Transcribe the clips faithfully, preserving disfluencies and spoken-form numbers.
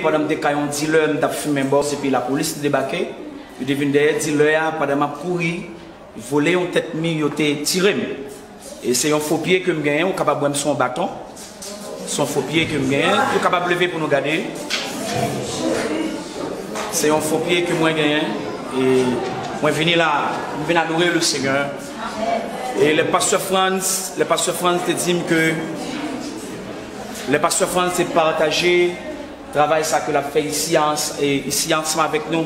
Pandan m te kay yon dilè, m t ap fimen bòs, epi lapolis te debake. Yo te vin dèyè dilè a, pandan m ap kouri, vole yon tèt mi, yo te tire m. E se yon fo pye ke m genyen, ou kapab wè m sou yon baton. Se yon fo pye ke m genyen, ou kapab leve pou nou gade. Se yon fo pye ke mwen genyen, e mwen vini la, m vin adore le Senyè. E lè pastè Frantz, lè pastè Frantz te di m ke, lè pastè Frantz te pataje travay sa ke l ap fè isi a, ans-, e isi a ansanm avèk nou,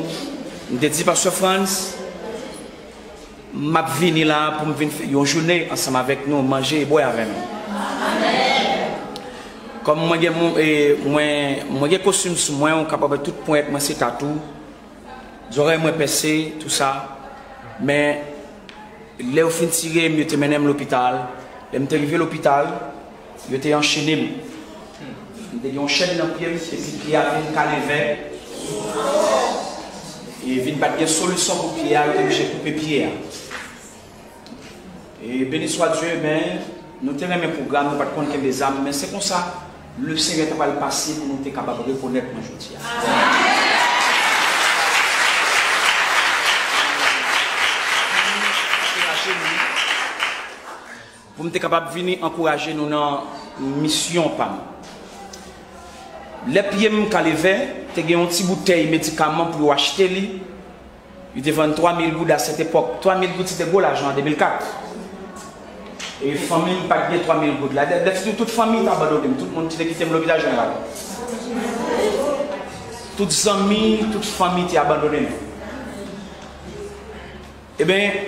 m te di pastè Frantz, m ap vini la pou m vin fè yon jounen ansanm avèk nou, manje e bwè avè nou. Kòm mwen gen, mon- e, mwen, mwen gen kostim sou mwen, ou kapab wè tout ponyèt mwen se tatou, zòrèy mwen pèse, tou sa. Men, lè yo fin tire m, yo te mennen m lopital. Lè m te rive lopital, yo te anchene m. M te gen yon chèn nan pye m, epi pye a vin kale vè. E vin pa t gen solisyon pou pye a, yo te oblije koupe pye a. E beni swa Dye, men nou te renmen pwogram, nou pa t konn kenbe zam, men se konsa, le Senyè ta pral pase pou nou te kapab rekonèt mwen jodi a. Pou m te kapab vini ankouraje nou nan misyon pa m. Lè pye m kale vè, te gen yon ti boutèy medikaman pou yo achte li. Li te vann twa mil goud a sèt epòk. Twa mil goud se te gwo lajan an de mil kat. E fanmi m pa t gen twa mil goud la. Dè, dè, tout, tout fanmi te abandone m. Tout moun ki te kite m lopital jeneral. Tout zanmi, tout fanmi te abandone m. Eben,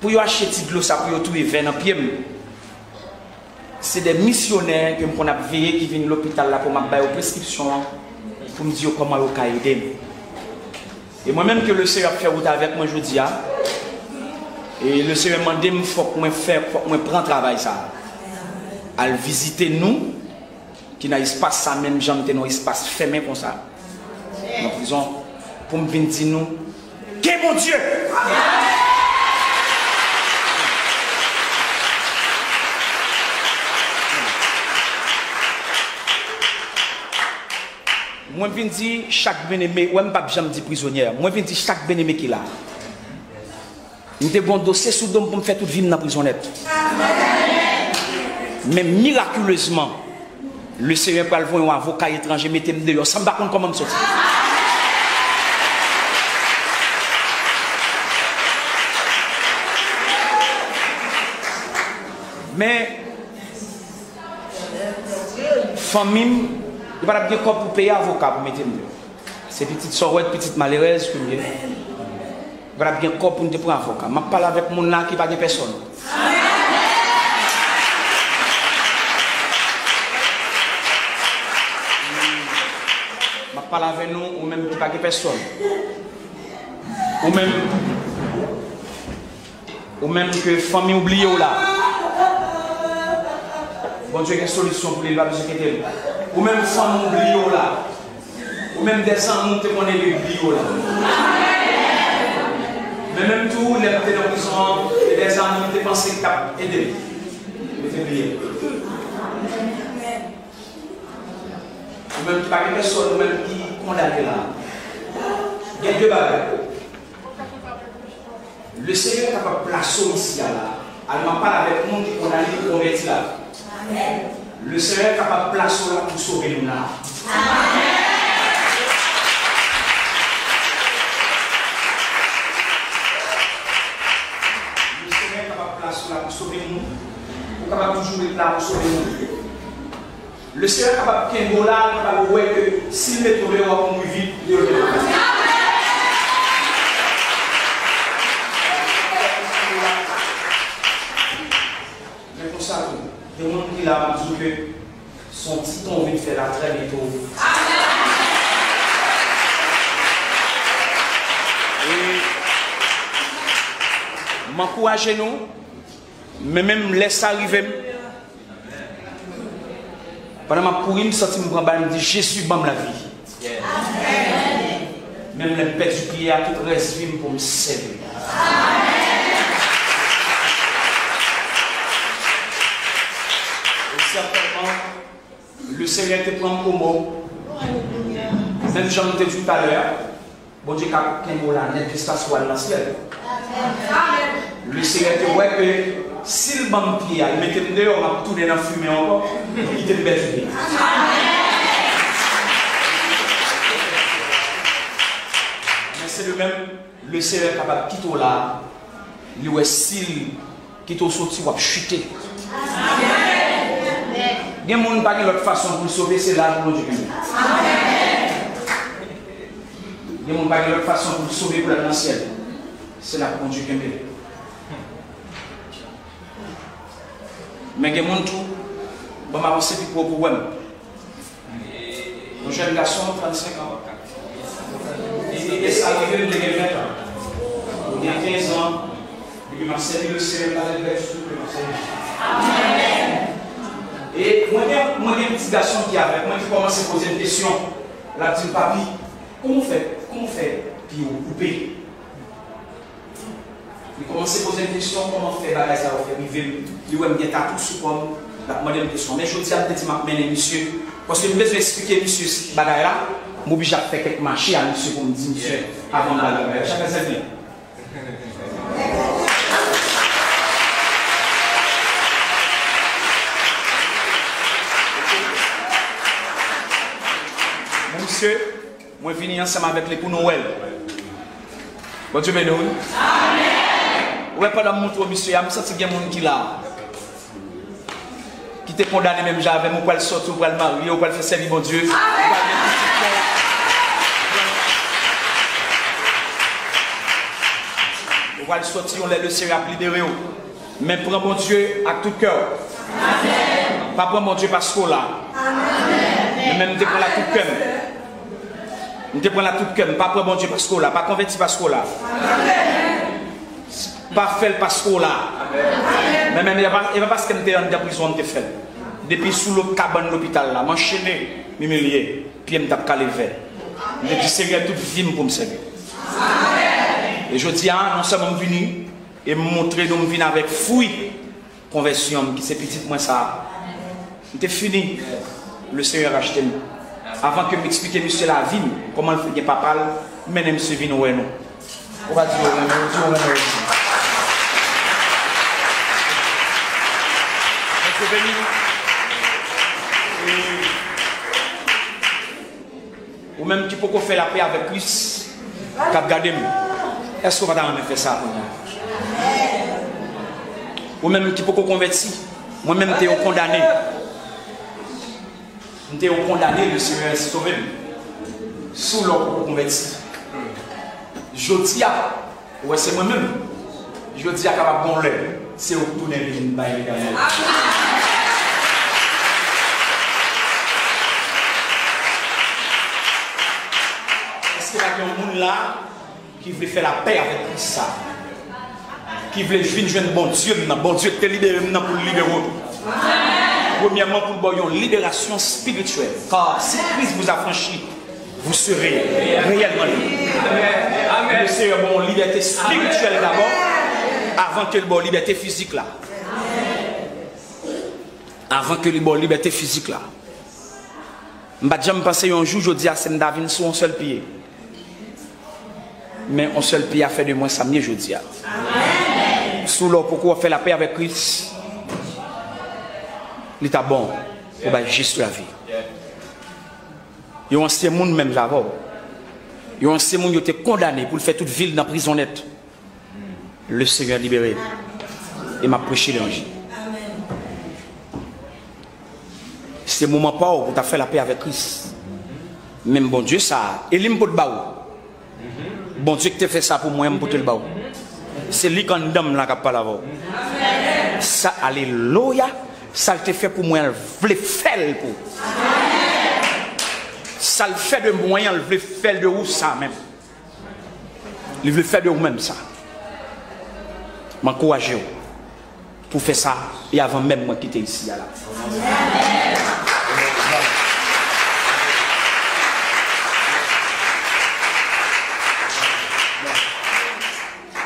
pou yo achte ti dlo sa pou yo touye vè nan pye m, se de misyonè ke m konn ap veye ki vin lopital la pou m ap ba yo preskripsyon an, pou m di yo kòman yo ka ede m. E mwen menm ke le Senyè ap fè wout avèk mwen jodi a, e le Senyè mande m fòk mwen fè, fòk mwen pran travay sa a. Al vizite nou, ki nan espas sa menm jan m te nan yon espas fèmen konsa, nan prizon, pou m vin di nou, ke Bondye! Mwen vin di chak byeneme, wè m p ap janm di prizonyè, mwen vin di chak byeneme ki la. M te gen yon dosye sou do m pou m fè tout vi m nan prizon nèt. Men mirakilezman, le Senyè pral voye yon avoka etranje mete m deyò san m pa konn kòman m soti. Men, fanmi m, yo pa t ap gen kòb pou peye avoka pou mete m deyò. Se pitit sòwèt, pitit malerèz ke m ye. Yo pa t ap gen kòb pou n te pran avoka. M ap pale avèk moun la ki pa gen pèsòn. M ap pale avè nou, ou menm ki pa gen pèsòn. Ou menm Ou menm ke fanmi w bliye w la. Bondye gen solisyon pou li, li pa bezwen kite l. Ou menm fanmi w bliye w la. Ou menm de zanmi w te konn ede w bliye w la. Men menm tou, lè m te nan prizon an, e de zanmi m te panse ki t ap ede m. Yo te bliye m. Ou menm ki pa gen pèsòn, ou menm ki kondane la. Gen de bagay. Lesenyè kapab plase w isi a la. Al, m ap pale avèk moun ki kondane pou konvèti la. Le Senyè kapab plase w la pou sove moun la. Le Senyè kapab plase w la pou sove moun. Ou kapab toujou ret la pou sove moun. Lesenyè kapab kenbe w la, li kapab wè ke si l mete w deyò, w ap mouri vit, li yo te Men konsa tou, gen moun ki la, m ap di w ke se yon ti tan w vin fè la, trè byento. E m ankouraje nou, men menm lè sa rive m, pandan m ap kouri, m santi m pran bal, m di, Jezi, ban m lavi. Menm lè m pèdi pye a, tout rès vi m pou m sèvi w. E sètènman, Lesenyè te pran m omò. Menm jan m te di w talè a, Bondye ka kenbe w la nèt jiskaske w al nan syèl. Lesenyè te wè ke si l ban m pye a, li mete m deyò, m ap tounen nan fimen ankò, li kite m pèdi pye. Men se de menm, Lesenyè kapab kite w la, li wè si l kite w soti, w ap chite. Gen moun pa gen lòt fason pou l sove, se la pou Bondye kenbe. Gen moun pa gen lòt fason pou l sove pou l al nan syèl, se la pou Bondye kenbe. Men gen moun tou, ban m avanse pi pre pou w wè m. Yon jèn gason, trannsenk an. E, e sa rive m te gen ven an. Ou gen kenz an, epi m ap sèvi Lesenyè, m pa regrèt ditou ke m ap sèvi. E mwen gen, mwen gen yon ti gason ki avèk mwen ki kòmanse poze m kesyon. L ap di m, "Papi, kòman w fè, kòman w fè pye w koupe?" Li kòmanse poze m kesyon, kòman fè bagay sa yo fè rive m. Li wè m gen tatou sou kò m, l ap mande m kesyon. Men jodi a, m te di m ap mennen misye, paske m bezwen eksplike misye bagay la, m oblije ap fè kèk mache a misye pou m di misye avan m ba l bagay la. Chak sèvi. Men misye, Mwen vini ansanm avèk li pou nou wè l. Bondye beni w, wi. Ou wè, pandan m montre w misye a, m santi gen moun ki la, ki te kondane menm jan avè m. Ou pral sòti, ou pral marye, ou pral fè sèvi Bondye, ou pral gen pitit kè w. Ou pral sòti yon lè, Lesenyè ap libere w. Men pran Bondye ak tout kè w. Pa pran Bondye paske w la. Men, men m te pran l ak tout kè m. M te pran l ak tout kè m. Pa pran Bondye paske w la. Pa konvèti paske w la. Pa fè l paske w la. Men, men, men, e pa, e pa paske m te anndan prizon m te fè l. Depi sou lo, kabann lopital la, m anchene, m imilye, pye m t ap kale vè. M te di, "Senyè, tout vi m pou m sèvi w." E jodi a, non sèlman m vini, e m montre nou m vin avèk fwi konvèsyon m, ki se pitit mwen sa a. M te fini, Lesenyè rachte m. Avan ke m eksplike misye lavi m, kòman l fè gen papa l, m mennen misye vin wè nou. Ou pa di yo renmen, ou di yo renmen osi. Bondye beni nou. E Ou menm ki poko fè lapè avèk Kris, k ap gade m, èske w pa ta renmen fè sa kounye a? Ou menm ki poko konvèti, mwen menm m te yon kondane. M te yon kondane, Lesenyè sove m. Si w la w poko konvèti, jodi a, Ou wè, se mwen menm. Jodi a kapab gon lè, se ou k tounen vin bay Letènèl. Èske pa gen yon moun la ki vle fè lapè avèk Kris sa? Ki vle vin jwenn Bondye m nan, Bondye k te libere m nan pou l libere w tou? Premyèman, pou l ba w yon liberasyon espirityèl. Car si Christ vous affranchit, vous serez réellement libre. Le Seyè ba w yon libète espirityèl dabò, avan ke l ba w libète fizik la. Avan ke li ba w libète fizik la. M pa t janm panse yon jou, jodi a, si m ta vin sou yon sèl pye. Men yon sèl pye a fè de mwen sa m ye jodi a. Si w la w poko fè lapè avèk Kris, li ta bon pou bay jis lavi. Yon ansyen moun menm jan avè w. Yon ansyen moun yo te kondane pou l fè tout vi l nan prizon nèt. Le Seyè libere m. E m ap preche levanjil. Se moman pa w pou w ta fè lapè avèk Kris. Menm Bondye sa a, e li m pot ba w. Bondye ki te fè sa pou mwen, m pote l ba w. Se li k anndan m la k ap pale avè w. Sa, alelouya, sa l te fè pou mwen an, l vle fè l pou ou. Sa l fè de mwen an, l vle fè l de ou sa menm. Li vle fè de ou menm sa. M ankouraje w pou fè sa, e avan menm mwen kite isi a la.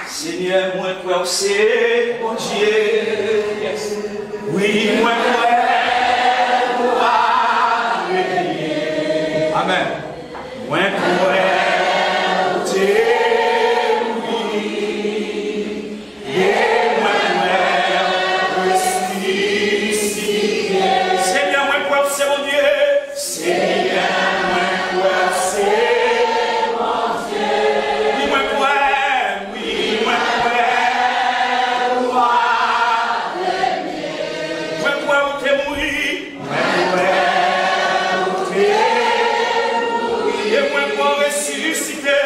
Senyè, mwen kwè w se Bondye. Wi, mwen kwè ou pa Amèn. Mwen kwè ou te mouri, e mwen kwè ou resisite. Senyè, mwen kwè ou se Bondye. Senyè, mwen kwè ou se Bondye. Wi, mwen kwè, wi, mwen kwè. Mwen kwè ou te mouri. Mwen kwè ou te mouri. E mwen kwè ou resisite.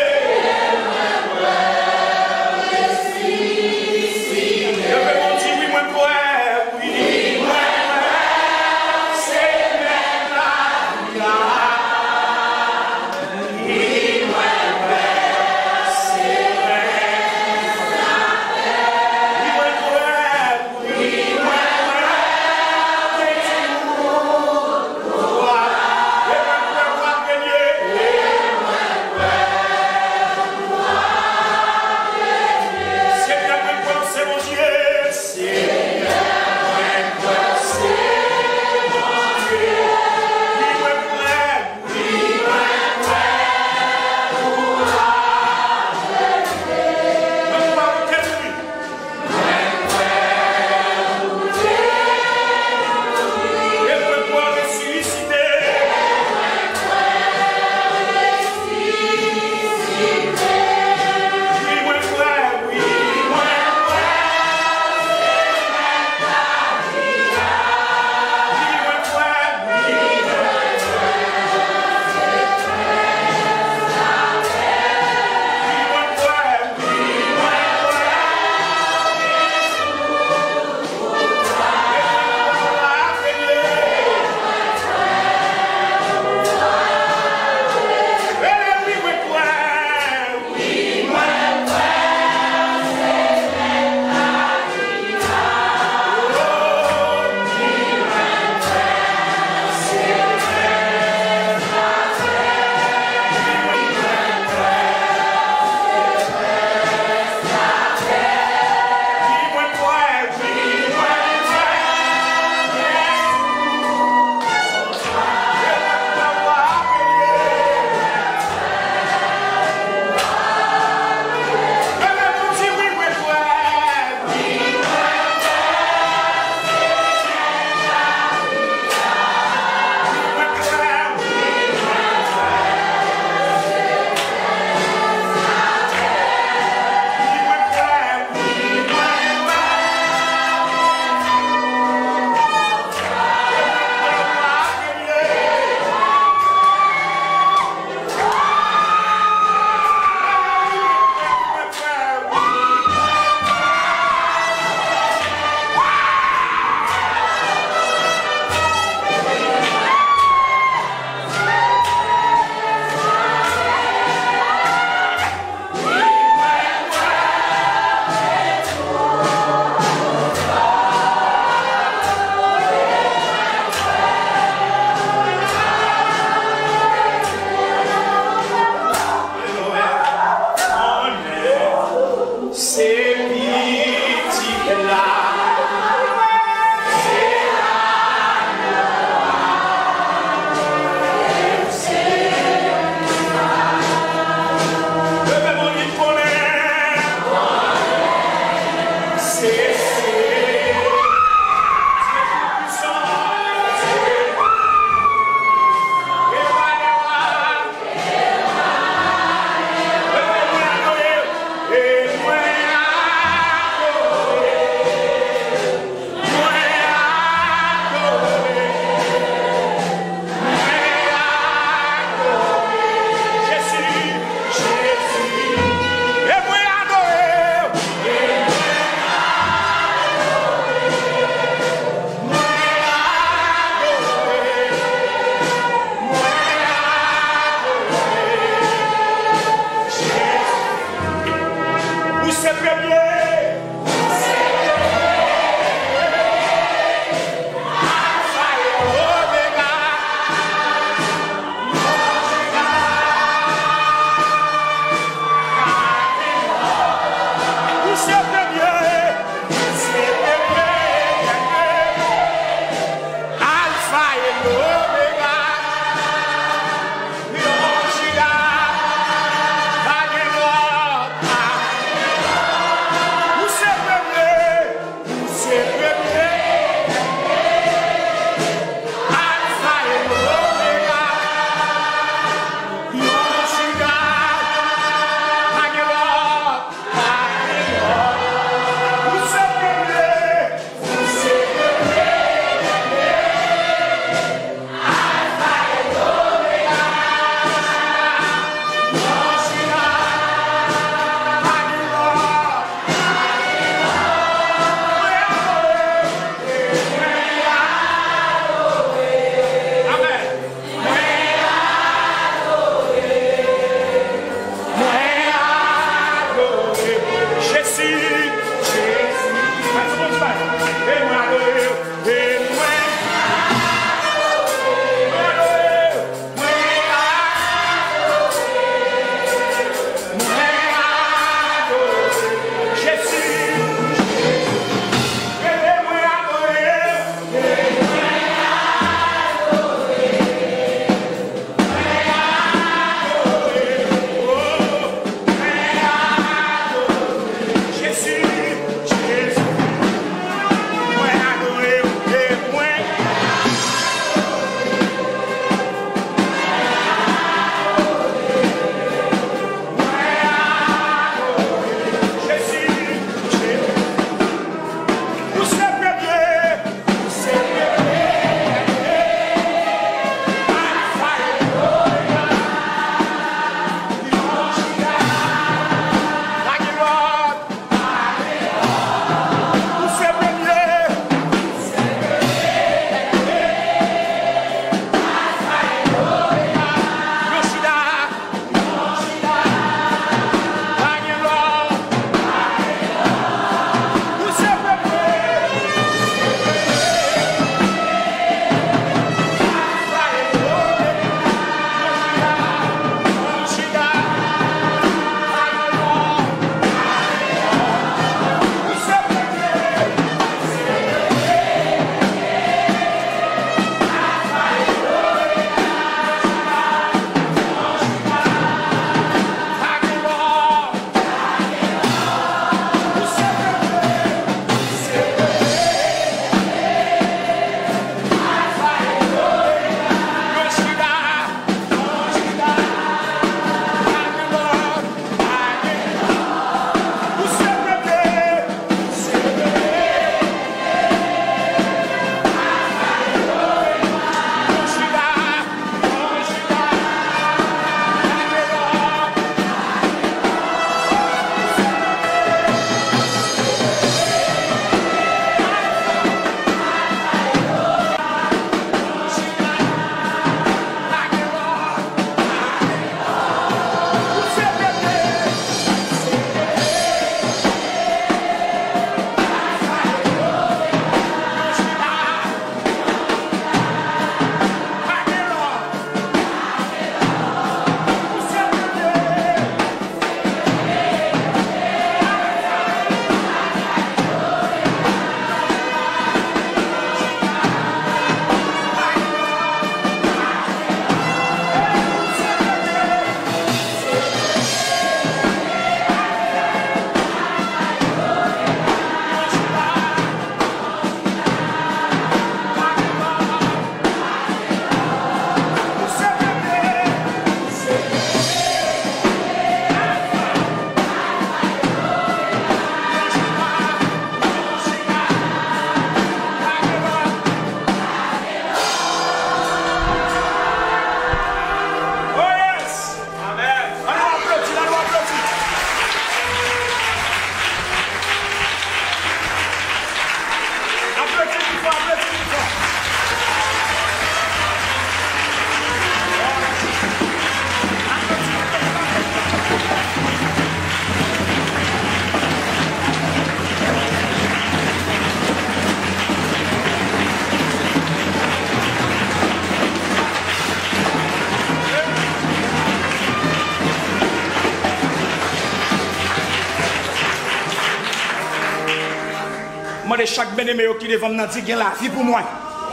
Chak byeneme yo ki devan m nan, di, "Gen lavi pou mwen."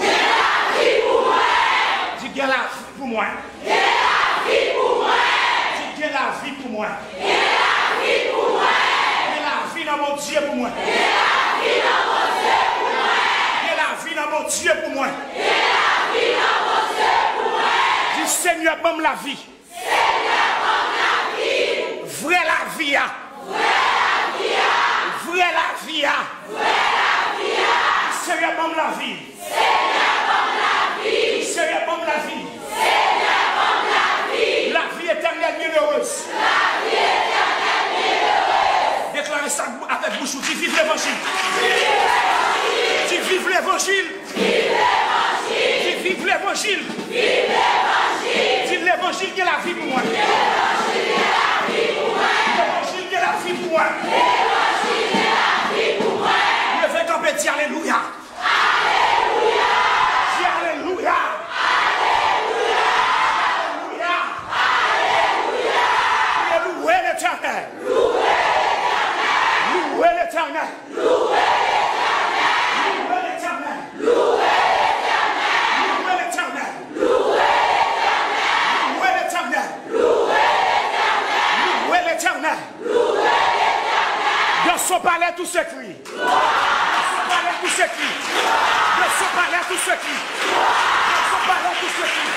Gen lavi pou mwen. Di, "Gen lavi pou mwen." Gen lavi pou mwen. Di, "Gen lavi pou mwen." Gen lavi pou mwen. Gen lavi nan Bondye pou mwen. Gen lavi nan Bondye pou mwen. Gen lavi nan Bondye pou mwen. Gen lavi nan Bondye pou mwen. Di, "Senyè, ban m lavi." Senyè, ban m lavi. Vrè lavi a. Vrè lavi a. Vrè lavi a. Vrè lavi a. Senyè, ban m lavi. Senyè, ban m lavi. Senyè, ban m lavi. Senyè, ban m lavi. Lavi etènèl, byennerez. Lavi etènèl, byennerez. Deklare sa avèk bouch ou, di, "Viv levanjil." Viv levanjil. Di, "Viv levanjil." Viv levanjil. Di, "Viv levanjil." Viv levanjil. Di, "Levanjil gen lavi pou mwen." Levanjil gen lavi pou mwen. Levanjil gen lavi pou mwen. Levanjil gen lavi pou mwen. Leve kanpe, di, "Alelouya." Alelouya. Di, "Alelouya." Alelouya. Alelouya. Alelouya. Louwe Letènèl. Louwe Letènèl. Louwe Letènèl. Louwe Letènèl. Louwe Letènèl. Louwe Letènèl. Louwe Letènèl. Louwe Letènèl. Louwe Letènèl. Dans son palais, tout s'écrit. Dans son palais, tout s'écrit. Dans son palais, tout s'écrit. Dans son palais, tout s'écrit.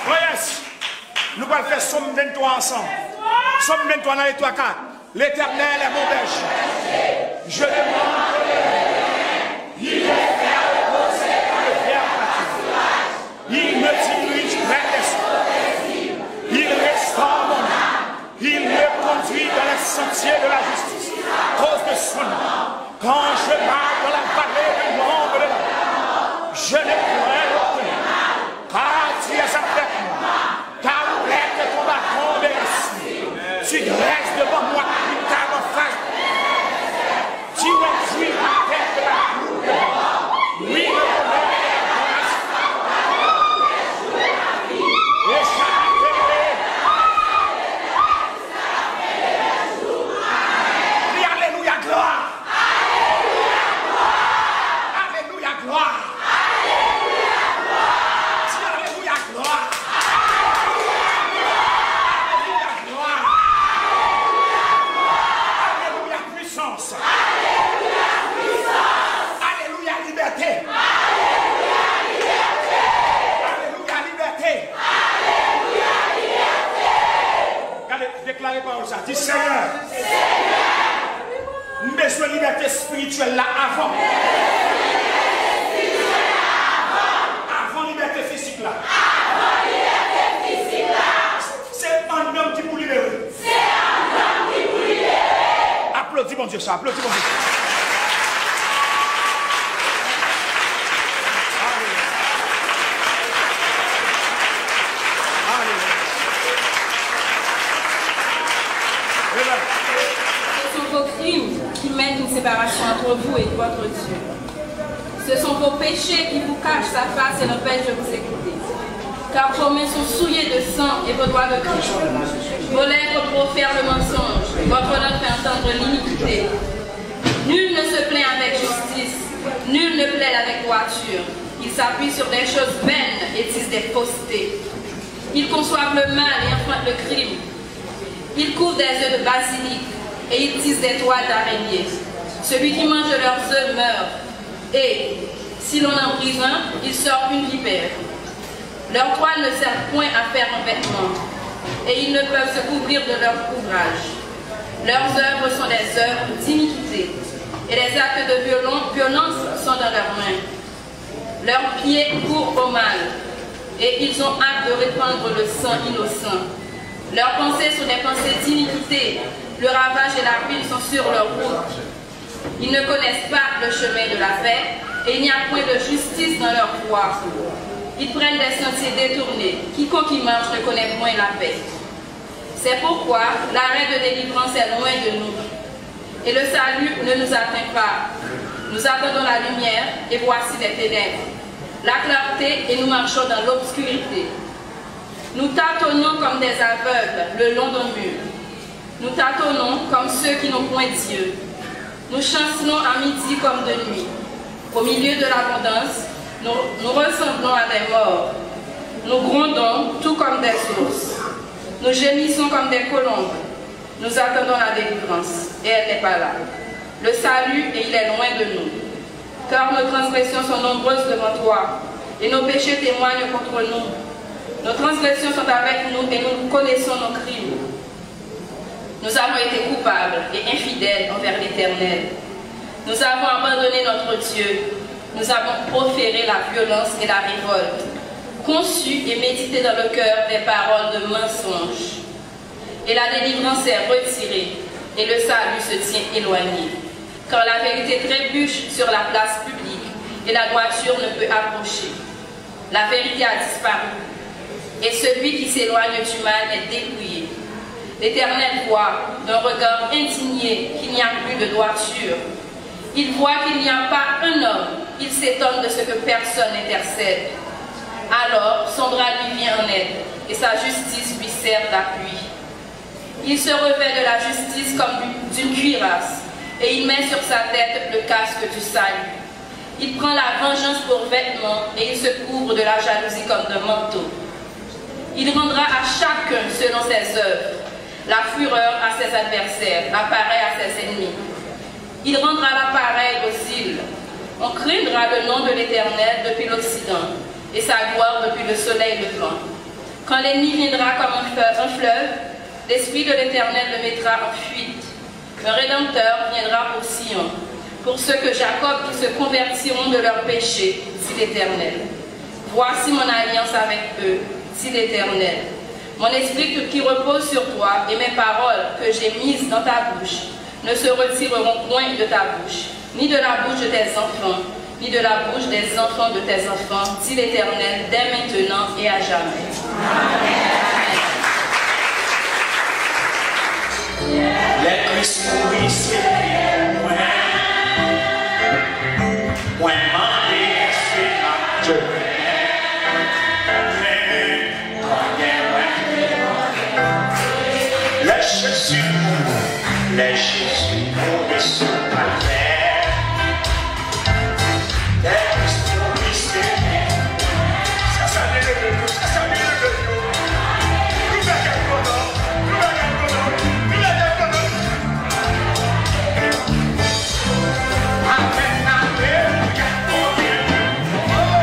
Oh yes! Nou pral fè Sòm venntwa ansanm. Sòm venntwa nan letwa ka. L'Éternel est mon berger. Je ne manquerai rien. Il me fait reposer dans les verts pâturages. Il me dirige vers les eaux paisibles. Il restaure mon âme. Il me conduit dans les sentiers de la justice à cause de son nom. Quand je marche dans la vallée de l'ombre de la mort, je ne crains aucun mal, car tu es avec moi. Ta houlette et ton bâton me rassurent. Tu dresses devant moi une table en face. Tu instruis ma tête de la cour de bonheur. Oui, le bonheur et la grâce et chacun. Di, "Alelouya, glwa." Alelouya, glwa. Di, "Alelouya, glwa." Alelouya, glwa. Alelouya, pwisans. Alelouya, pwisans. Alelouya, libète. Alelouya, libète. Alelouya, libète. Alelouya, libète. Gade, deklare pawòl sa. Di, "Senyè, m bezwen libète espirityèl la avan." Avan libète fizik la. Se anndan m ki pou libere. Aplodi Bondye sa, aplodi Bondye sa. Alelouya. Alelouya. Amen. Ce sont vos crimes qui mettent une séparation entre vous et votre Dieu. Ce sont vos péchés qui vous cachent sa face et l'empêchent de vous écouter. Car vos mains sont souillées de sang et vos doigts de craie. Vos lèvres profèrent le mensonge, votre langue fait entendre l'iniquité. Nul ne se plaint avec justice, nul ne plaide avec droiture. Il s'appuie sur des choses vaines et disent des faussetés. Ils conçoivent le mal et enfantent le crime. Ils courent des œufs de basilic et ils tissent des toiles d'araignée. Celui qui mange leurs œufs meurt, et, si l'on en brise un, il sort une vipère. Leurs toiles ne servent point à faire un vêtement, et ils ne peuvent se couvrir de leur ouvrage. Leurs œuvres sont des œuvres d'iniquité, et les actes de violon- violence sont dans leurs mains. Leurs pieds courent au mal, et ils ont hâte de répandre le sang innocent. Leurs pensées sont des pensées d'iniquité, le ravage et la ruine sont sur leur route. Ils ne connaissent pas le chemin de la paix, et il n'y a point de justice dans leur voie. Ils prennent des sentiers détournés, quiconque y marche ne connaît point la paix. C'est pourquoi l'arrêt de délivrance est loin de nous, et le salut ne nous atteint pas. Nous attendons la lumière, et voici les ténèbres. La clarté, et nous marchons dans l'obscurité. Nous tâtonnons comme des aveugles le long d'un mur. Nous tâtonnons comme ceux qui n'ont point d'yeux. Nous chancelons à midi comme de nuit. Au milieu de l'abondance, nous, nous ressemblons à des morts. Nous grondons tout comme des ours. Nous gémissons comme des colombes. Nous attendons la délivrance, et elle n'est pas là. Le salut, et il est loin de nous. Car nos transgressions sont nombreuses devant toi, et nos péchés témoignent contre nous. Nos transgressions sont avec nous, et nous connaissons nos crimes. Nous avons été coupables et infidèles envers l'Éternel. Nous avons abandonné notre Dieu. Nous avons proféré la violence et la révolte, conçu et médité dans le cœur des paroles de mensonge. Et la délivrance est retirée, et le salut se tient éloigné. Car la vérité trébuche sur la place publique, et la droiture ne peut approcher. La vérité a disparu, et celui qui s'éloigne du mal est dépouillé. L'Éternel voit d'un regard indigné qu'il n'y a plus de droiture. Il voit qu'il n'y a pas un homme, il s'étonne de ce que personne n'intercède. Alors, son bras lui vient en aide, et sa justice lui sert d'appui. Il se revêt de la justice comme d'une cuirasse, et il met sur sa tête le casque du salut. Il prend la vengeance pour vêtement, et il se couvre de la jalousie comme d'un manteau. Il rendra à chacun selon ses œuvres, la fureur à ses adversaires, la paresse à ses ennemis. Il rendra la paresse aux îles. On crindra le nom de l'Éternel depuis l'Occident, et sa gloire depuis le soleil levant. Quand l'ennemi viendra comme un fleuve, un fleuve, l'Esprit de l'Éternel le mettra en fuite. Un Rédempteur viendra pour Sion, pour ceux que Jacob qui se convertiront de leurs péchés, dit l'Éternel. Voici mon alliance avec eux, dit l'Éternel. Mon esprit qui repose sur toi et mes paroles que j'ai mises dans ta bouche ne se retireront point de ta bouche, ni de la bouche de tes enfants, ni de la bouche des enfants de tes enfants, dit l'Éternel, dès maintenant et à jamais. Lè Kris mouri, se mwen. Mwen mande, èske m ap jwenn? Lè Jezi mouri, lè Jezi mouri sou kalvè, lè Kris mouri, se mwen. Sa, sa vle leve nou, sa, sa vle leve nou. Nou pa ka konnen, nou pa ka konnen, nou pa ka konnen. Amèn, alelouya, oh, oh.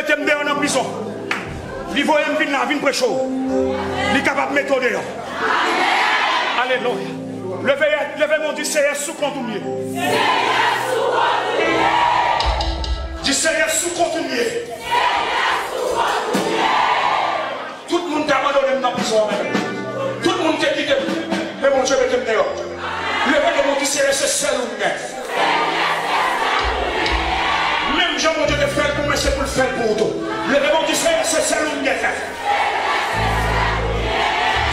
Mete m deyò nan prizon. Li voye m vin la, vin preche w. Li kapab mete w deyò. Alelouya. Leve, leve men w, di, Seyè, sou kont ou m ye. Di, Seyè, sou kont ou m ye. Tout moun te abandone m nan prizon an menm. Tout moun te kite m. Men Bondye mete m deyò. Leve men w, di, Seyè, se sèl ou m gen. Menm jan Bondye te fè l pou mwen, se pou l fè l pou ou tou. Leve men w, di, Seyè, se sèl ou m gen.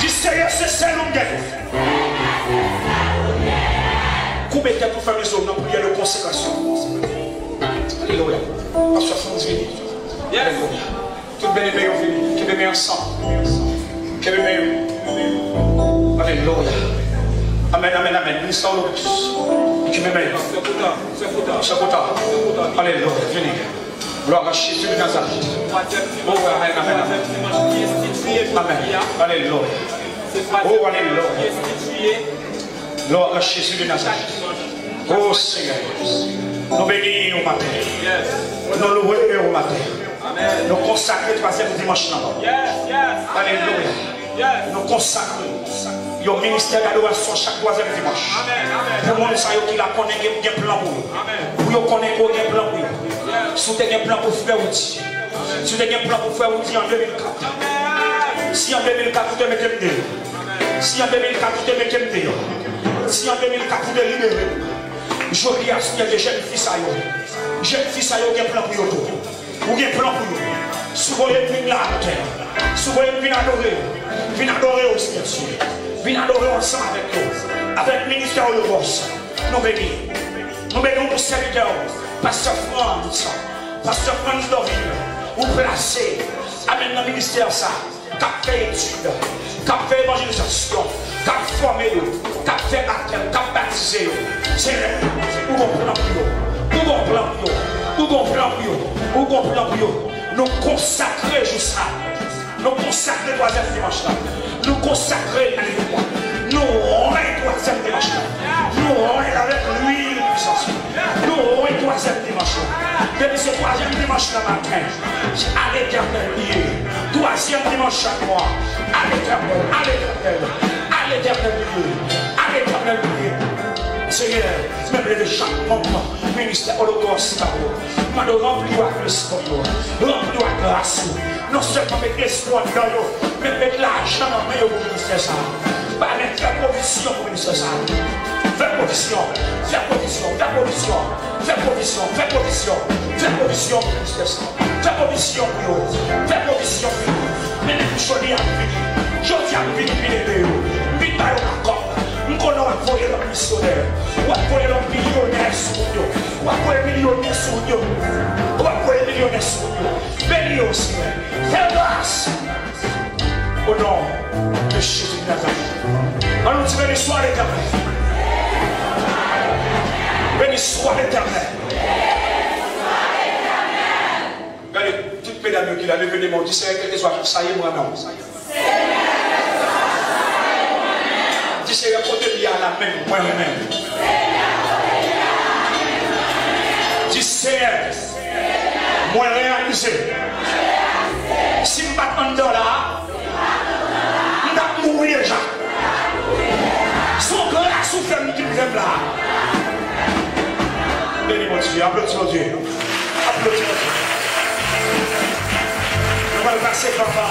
Di, Seyè, se sèl ou m gen. Koube tèt ou, fèmen zye w nan priyè de konsekrasyon. Alelouya. Pastè Frantz vini. Alelouya. Tout byen eme yo vini. Kenbe men ansanm. Kenbe men yo. Alelouya. Amèn, amèn, amèn. Ministè Olokòs. Kenbe men yo. Sè Kota. Sè Kota. Alelouya. Vini. Glwa a Jezi de Nazarèt. Oh, amèn, amèn, amèn. Amèn. Alelouya. Oh, alelouya. Glwa a Jezi de Nazarèt. Oh, Senyè. Nou beni ou maten. Nou lwe ou maten. Nou konsakre twazyèm dimanch nan. Alelouya. Nou konsakre yon ministè dadorasyon chak twazyèm dimanch. Pou moun sa yo ki la konnen gen, gen plan pou yo. Pou yo konnen ke w gen plan pou yo. Si w te gen plan pou frè w, di. Si w te gen plan pou frè w, di an de mil kat. Si an de mil kat ou te mete m deyò. Si an de mil kat ou te mete m deyò. Si an de mil kat ou te libere m. Jodi a, Senyè, gen jèn fi sa yo. Jèn fi sa yo gen plan pou yo tou. Ou gen plan pou yo. Si w voye m vin la atè, si w voye m vin adore yo, vin adore yo, Senyè Dye. Vin adore yo ansanm avèk yo. Avèk ministè Olokòs, nou beni. Nou beni w pou sèvitè w, Pastè Frantz, Pastè Frantz Dorvil, ou plase, amèn, nan ministè sa. K ap fè etid, k ap fè evanjelizasyon, k ap fòme yo, k ap fè batèm, k ap batize yo. Senyè, ou gon plan pou yo, ou gon plan pou yo, ou gon plan pou yo, ou gon plan pou yo. Nou konsakre jou sa. Nou konsakre twazyèm dimanch la. Nou konsakre l a Letènèl. Nou onè twazyèm dimanch la. Nou onè l avèk lwil pwisans. Nou onè twazyèm dimanch la. Depi se twazyèm dimanch nan maten, a Letènèl li ye. Twazyèm dimanch chak mwa, a Letènèl, a Letènèl, a Letènèl li ye. A Letènèl li ye. Senyè, menm leve chak manm ministè Olokòs sa yo. Mande w ranpli yo ak lespri w, ranpli yo ak gras ou. Non sèlman met lespri w anndan yo, men met lajan nan men yo pou ministè sa a. Pa men fè pwovizyon pou ministè sa a. Fè pwovizyon, fè pwovizyon, fè pwovizyon, fè pwovizyon, fè pwovizyon, fè pwovizyon pou ministè sa a. Fè pwovizyon pou yo, fè pwovizyon pou yo. Men depi jodi a m vini, jodi a m vin vin ede yo. M vin ba yo lakòb. M konnen w ap voye lòt misyonè. W ap voye lòt milyonè sou wout yo. W ap voye milyonè sou wout yo. W ap voye milyonè sou wout yo. Beni yo, Senyè. Fè gras. Au nom de Jésus de Nazareth. An nou di, beni swa Letènèl. Beni swa Letènèl. Gade, tout medam yo ki la, leve de men w, di, Senyè, kèlkeswa sa ye, m renmen w. Di, Senyè, kote m ye a la menm, mwen renmen w. Di, Senyè, mwen reyalize, si m pa t anndan la a, m t ap mouri deja. Se yon gras ou fè m ki m fè m la. Beni Bondye, aplodi Bondye. Aplodi Bondye. Nou pral pase fanfa.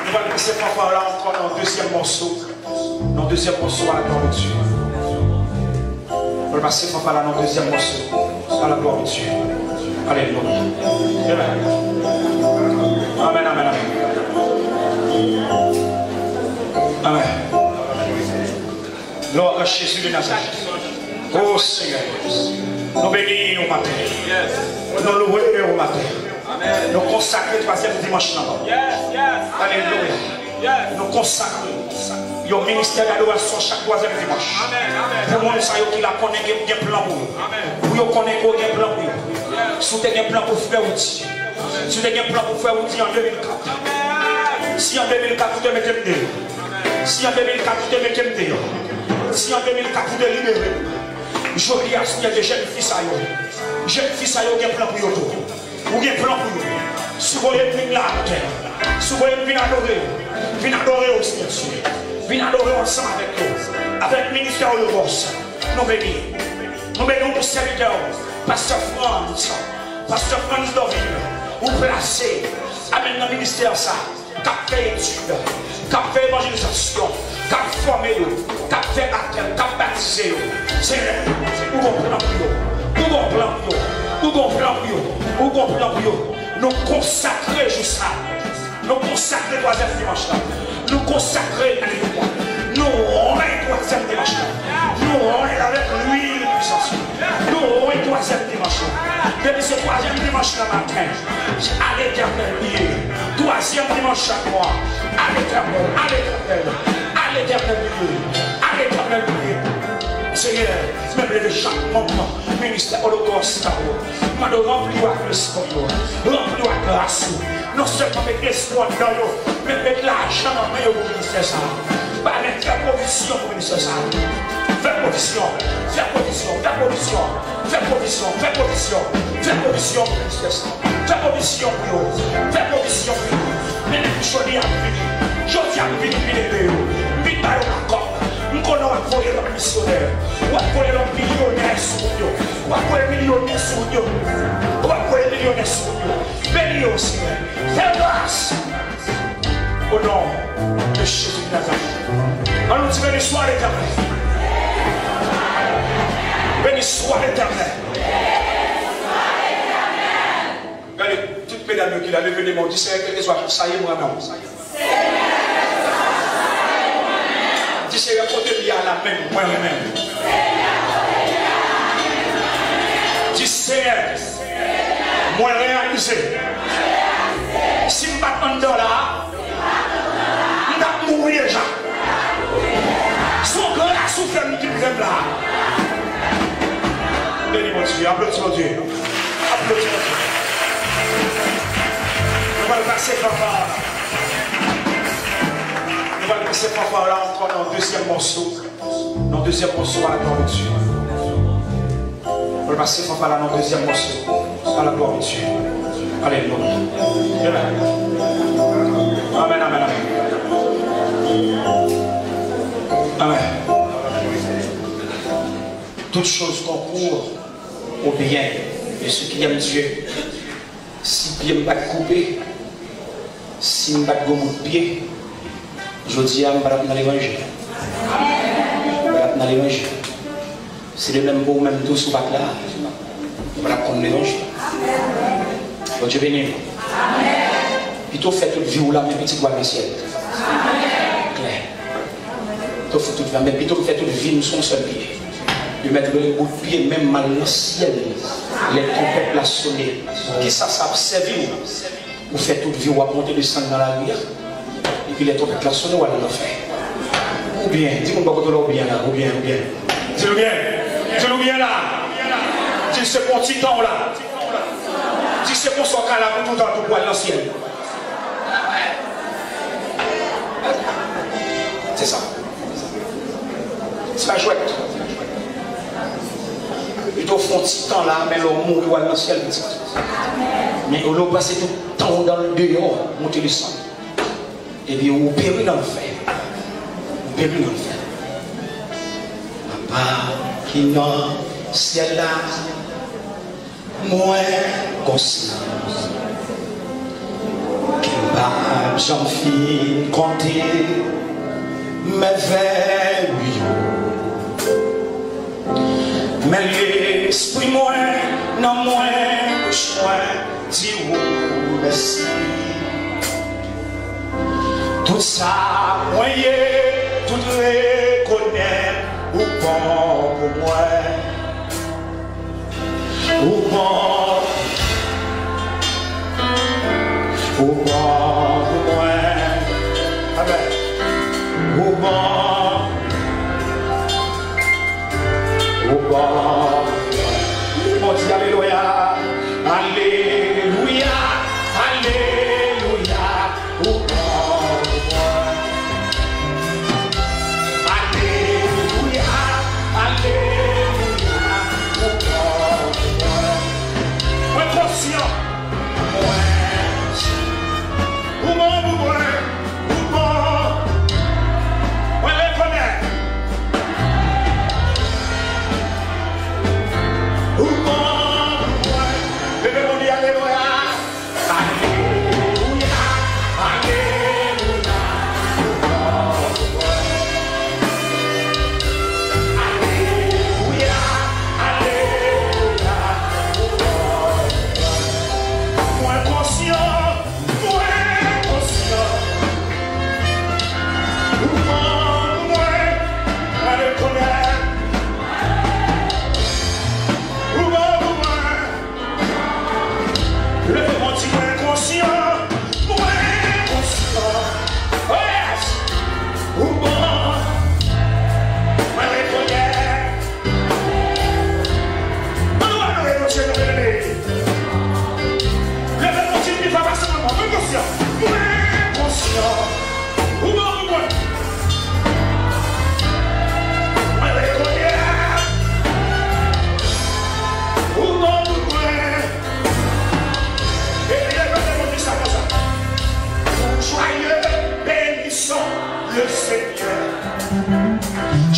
Nou pral pase fanfa la ankò nan dezyèm mòso. Nan dezyèm mòso, à la gloire de Dieu. Nou pral pase fanfa la nan dezyèm mòso. À la gloire de Dieu. Alelouya. Amen. Amen, amen, amen. Amen. Glwa a Jezi de Nazarèt. Oh, Senyè. Nou beni ou maten. Nou lwe ou maten. Nou konsakre twazyèm dimanch nan. Alelouya. Nou konsakre yon ministè dadorasyon chak twazyèm dimanch. Pou moun sa yo ki la konnen gen, gen plan pou yo. Pou yo konnen ke w gen plan pou yo. Si w te gen plan pou frè w, di. Si w te gen plan pou frè w, di an de mil kat. Si an de mil kat ou te mete m deyò. Si an de mil kat ou te mete m deyò. Si an de mil kat ou te libere m. Jodi a, Senyè Dye, jèn fi sa yo, jèn fi sa yo gen plan pou yo tou. Ou gen plan pou yo. Si w voye m vin la atè, si w voye m vin adore, vin adore w, Senyè Dye. Vin adore w ansanm avèk yo. Avèk ministè w yo, Bondye. Nou beni. Nou beni w pou sèvitè w, Pastè Frantz. Pastè Frantz Dovin, ou plase. Amèn, nan ministè sa. K ap fè etid, k ap fè evanjelizasyon, k ap fòme yo, k ap fè batèm, k ap batize yo. Senyè, ou gon plan pou yo, ou gon plan pou yo, ou gon plan pou yo, ou gon plan pou yo. Nou konsakre jou sa, nou konsakre twazyèm dimanch la, nou konsakre ane yo, nou wonn twazyèm dimanch la, nou wonn avèk lwil pwisans yo, nou wonn twazyèm dimanch la. Depi se twazyèm dimanch nan maten, a Letènèl li ye. Twazyèm dimanch chak mwa, a Letènèl, a Letènèl, a Letènèl li ye. A Letènèl li ye. Senyè, mwen leve chak manm ministè Ologòs la, yo. Mande w ranpli yo ak lespri w, ranpli yo ak gras ou. Non sèlman met lespri w anndan yo, men met lajan nan men yo pou ministè sa a. Ba men fè pwovizyon pou ministè sa a. Fè pwovizyon, fè pwovizyon, fè pwovizyon, fè pwovizyon, fè pwovizyon, fè pwovizyon pou ministè sa a. Fè pwovizyon pou yo, fè pwovizyon pou yo. Men jodi a m vini, jodi a m vin vin ede yo, m vin ba yo makòp. M konnen w ap voye lòt misyonè, w ap voye lòt milyonè sou moun yo, w ap voye milyonè sou moun yo, w ap voye milyonè sou moun yo. Beni yo, Senyè. Fè gras. Au nom de Jésus de Nazareth. An nou di, beni swa Letènèl. Beni swa Letènèl. Gade, tout medam yo ki la, leve de men w, di, Senyè, kèlkeswa sa ye, m renmen w. Di, Senyè, kote m ye a la menm, mwen renmen w. Di, Senyè, mwen reyalize, si m pa t anndan la a, m t ap mouri deja. Se yon gras ou fè m ki m fè m la a. Beni Bondye, aplodi Bondye. Aplodi Bondye. Nou pral pase fanfare. Nou pral pase fanfare la ankò nan dezyèm mòso. Nan dezyèm mòso, à la gloire de Dieu. Mwen pase fanfare la nan dezyèm mòso, à la gloire de Dieu. Alelouya. Amen. Amen, amen, amen. Amen. Toutes choses concourent au bien de ceux qui aiment Dieu. Si pye m pa t koupe, si m pa t gon bout pye, jodi a m pa t ap nan levanjil. M pa t ap nan levanjil. Se de menm pou ou menm tou, si w pa t la, ou pa t ap konn levanjil. Bondye beni nou. Pito w fè tout vi w la, men pitit ou al nan syèl. Klè. Pito w fè tout vi, men pito m fè tout vi m sou yon sèl pye. De mèt leve bout pye menm m al nan syèl. Lè twonpèt la sone, kisa sa ap sèvi w? Ou fè tout vi w ap monte desann nan lari a, epi lè twonpèt la sone, w al nan lanfè. Oubyen, di moun bò kote w la, oubyen la, oubyen, oubyen. Di l oubyen. Di l oubyen la. Di l se pou yon ti tan w la. Di l se pou sa w ka la pou toutan tou pou w al nan syèl. Se sa. Se pa jwèt. Pito w fè yon ti tan la, men lè w mouri, w al nan syèl, pitit. Men olye w pase tout tan w nan deyò, monte desann. Epi ou peri nan lanfè. Ou peri nan lanfè. Papa ki nan syèl la, mwen konsyans ke m p ap janm fin konte mèvèy ou yo. Men lespri mwen, nanm mwen, bouch mwen di ou mèsi. Tout sa mwen ye, tout rekonèt ou bon pou mwen. Ou bon. Ou bon pou mwen. Amen. Ou bon. Ou bon. Ou bon, di alelouya. Alelouya. Alelouya. Ou bon pou mwen. Alelouya. Alelouya.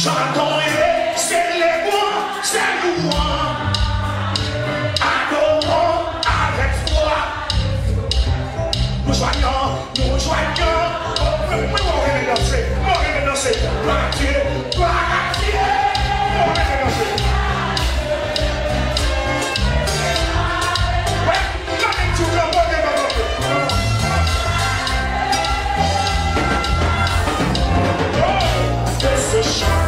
Chantons et célébrons, saluons, adorons avec foi. Nous joignons, nous joignons. Oh, mwen, mwen, mwen renmen danse, mwen renmen danse. Matye, Matye, mwen renmen danse. Wè, gade ti kanpo devan kanpo. Oh, ke se chan,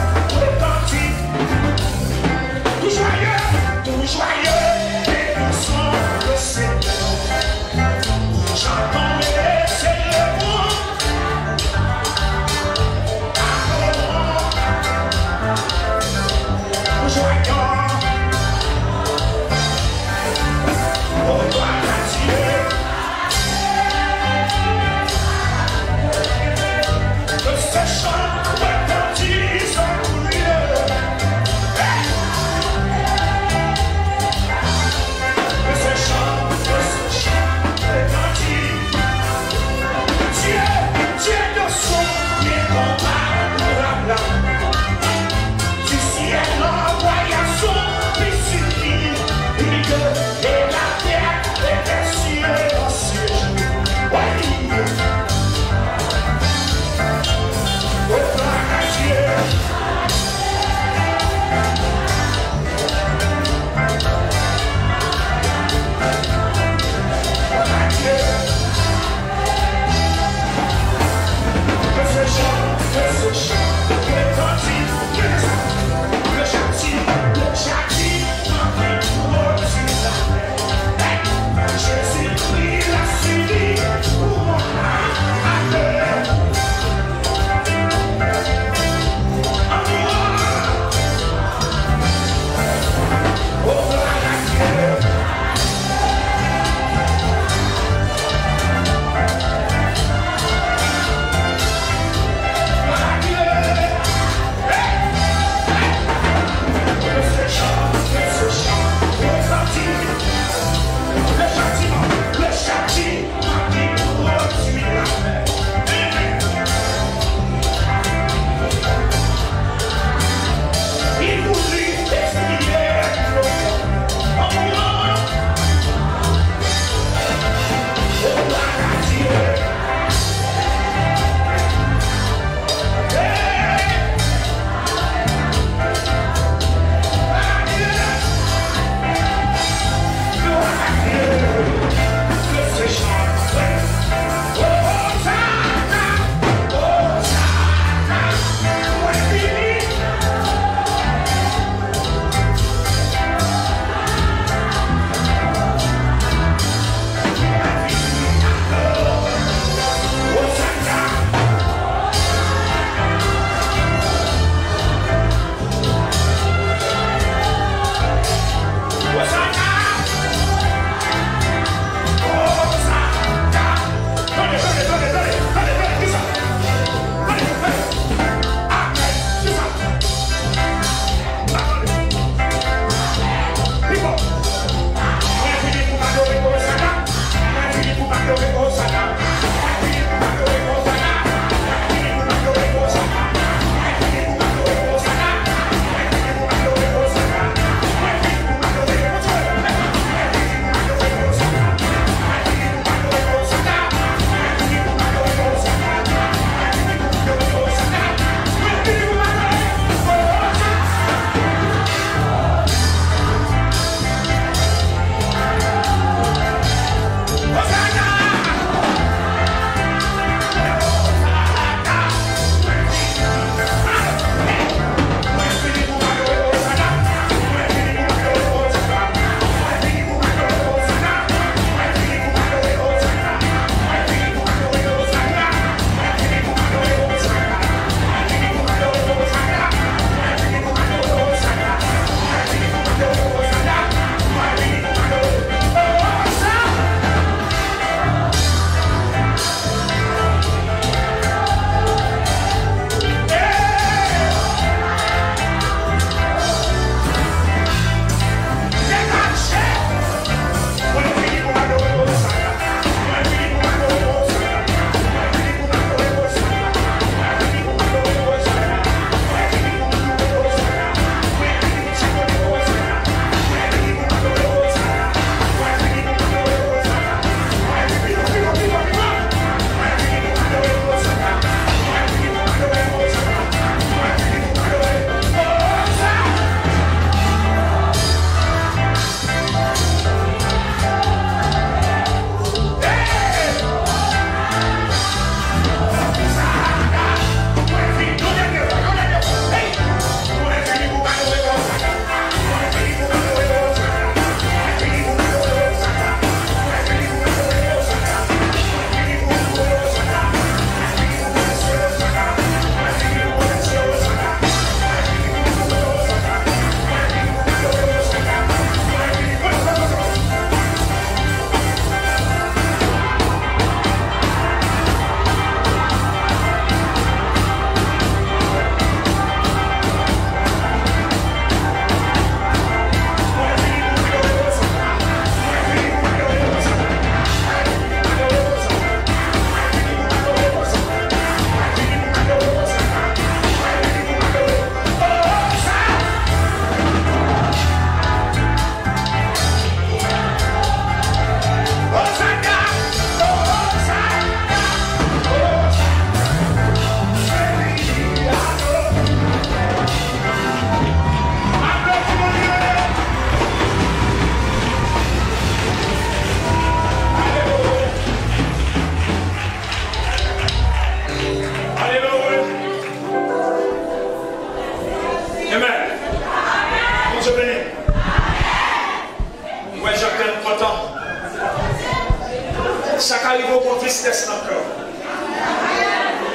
Rive w gon tristès nan kè w.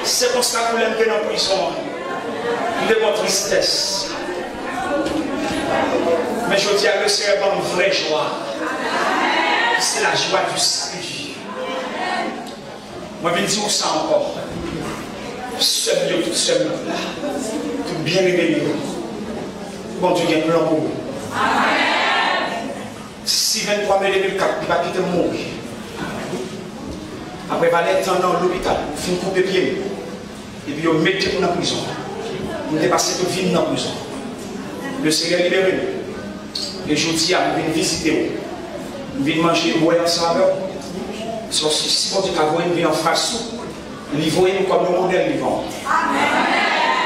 Se konsa tou lè m te nan prizon an, m te gon tristès. Men jodi a, Lesenyè ban m vrè jwa. Se la jwa di sali. Mwen vin di w sa ankò. Sè m yo, tout sè m yo la, tout byeneme m yo, Bondye gen plan pou ou. Si venntwa me de mil kat li pa kite m mouri, apre valè tan nan lopital, fin koupe pye m, epi yo mete m nan prizon. M te pase tout vi m nan prizon. Lesenyè libere m. E jodi a, m vin vizite w. M vin manje, m bwè ansanm avè w. Si, si Bondye ka voye m vin anfas ou, li voye m kòm yon modèl devan w.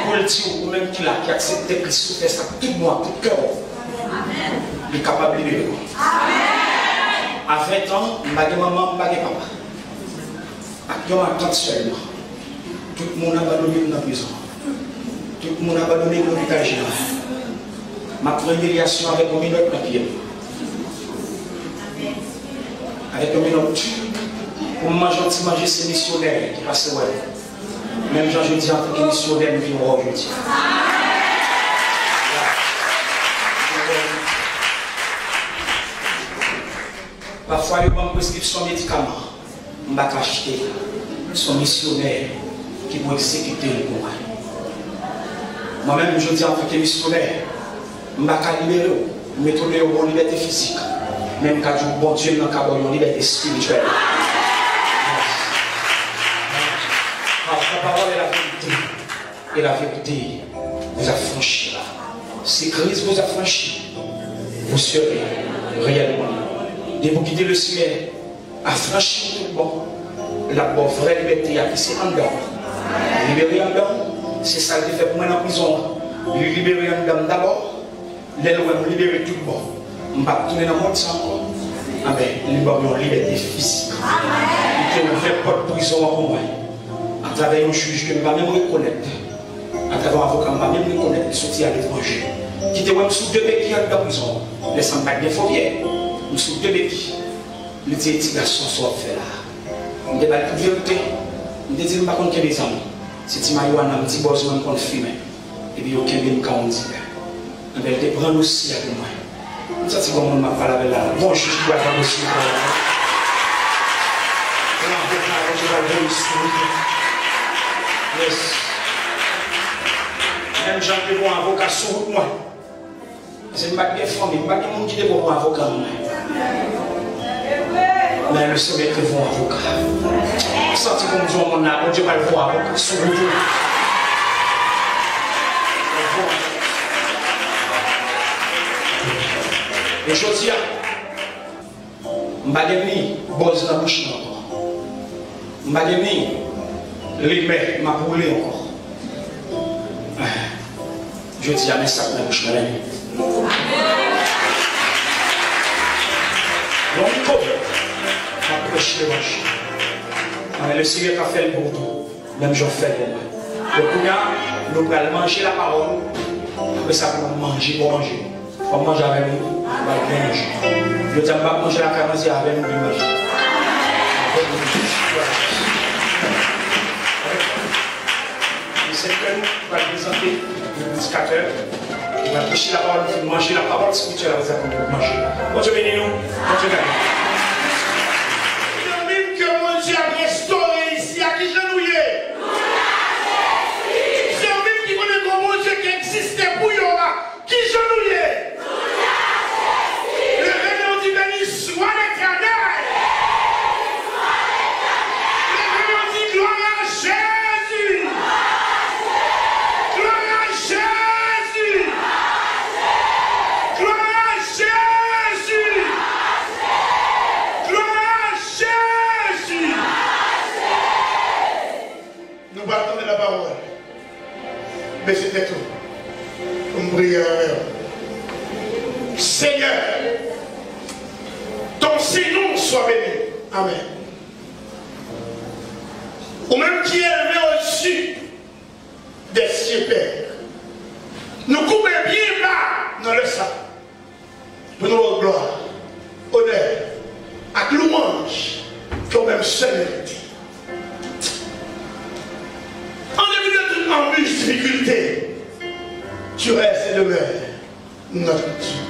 Pou l di w, ou menm ki la, ki aksepte Kris sou tè sa, tout bon ak tout kè w, li kapab libere w. A ven tan, m pa gen manman, m pa gen papa. Ak yon matant sèlman. Tout moun abandone m nan prizon. Tout moun abandone m lopital jeneral. M ap pran imilyasyon avèk yon minòt nan pye m. Avèk yon minòt. Pou m manje yon ti manje, se misyonè ki pase wè m. Menm jan jodi a, antanke misyonè, m vin wè w jodi a. Pafwa, yo ban m preskripsyon medikaman. M pa ka achte l. Se yon misyonè ki pou egzekite l pou mwen. Mwen menm, jodi a, antanke misyonè, m pa ka libere w. M etone w gon libète fizik. Men m ka di w, Bondye m nan ka ba w yon libète espirityèl. Parce que la parole est la vérité. Et la vérité vous affranchira. Si Christ vous affranchit, vous serez réellement libre. Depi w kite Lesenyè afranchi w tout bon, l ap ba w vrè libète a ki se anndan w. Libere anndan w, se sa l te fè pou mwen nan prizon an. Li libere anndan m dabò, lè l wè m libere tout bon, m p ap tounen nan mond sa ankò. Anben, li ban m yon libète fizik. Li te ouvè pòt prizon an pou mwen. Atravè yon jij ke m pa menm rekonèt, atravè yon avoka m pa menm rekonèt, li soti aletranje, ki te wè m sou de beki anndan prizon an. Lè sa m pa t gen fo pye, m sou de beki. Li di, "Ti gason, sa w ap fè la a?" M te ba l tout verite. M te di l m pa konn kenbe zam. Se ti mariwana m, ti bòz mwen m konn fimen. Epi yo kenbe m ka yon dilè. Anben, l te pran dosye a pou mwen. M santi gon moun m ap pale avè l la. Gon jij ki pral pran dosye pou mwen. Gon avoka, Bondye pral voye sou li. Yes. Menm jan ke gon avoka sou wout mwen. Paske m pa t gen fanmi, m pa t gen moun ki te bon pou avoka m. Men Lesenyè te bon avoka. M santi pou m di yon moun la, Bondye pral bon avoka sou wout ou. E jodi a, m pa gen ni bòz nan bouch mwen ankò. M pa gen ni limè m ap woule ankò. Jodi a, men sa k nan bouch mwen, men. Longo, m ap preche levanjil. Anben, Lesenyè ka fè l pou ou tou. Menm jan w fè l pou mwen. Donk, kounye a, nou pral manje lapawòl. Apre sa, pou nou manje bon manje. W ap manje avè m, wi. Nou pral byen manje. Jodi a, m p ap manje lakay mwen, se avè m pou nou manje. Avè m pou nou manje. Avè m. Li se ke nou pral prezante yon predikatè ki pral preche lapawòl, nou fin manje lapawòl espirityèl apre sa pou nou manje. Bondye beni nou. Bondye beni nou. Zanmi m, ke Bondye ap restore isi a, kijan nou ye? Zanmi m ki konnen gon Bondye ki egziste pou yo a, kijan nou ye? Leve men w, di, "Béni soit l'Éternel." Leve men w, di, "Gloire à Jésus." Gloire à Jésus. Gloire à Jésus. Gloire à Jésus. Nou pral tande lapawòl. Bese tèt ou pou m priye avè w. Seigneur, ton saint nom soit béni. Amèn. Ou menm ki elve au-dessus des cieux, Père, nou koube byen ba nan lè sa pou nou ba w glwa, onè ak lwanj. Menm sèl verite. En dépit de toute embûche, difficulté, tu restes et demeures notre Dieu.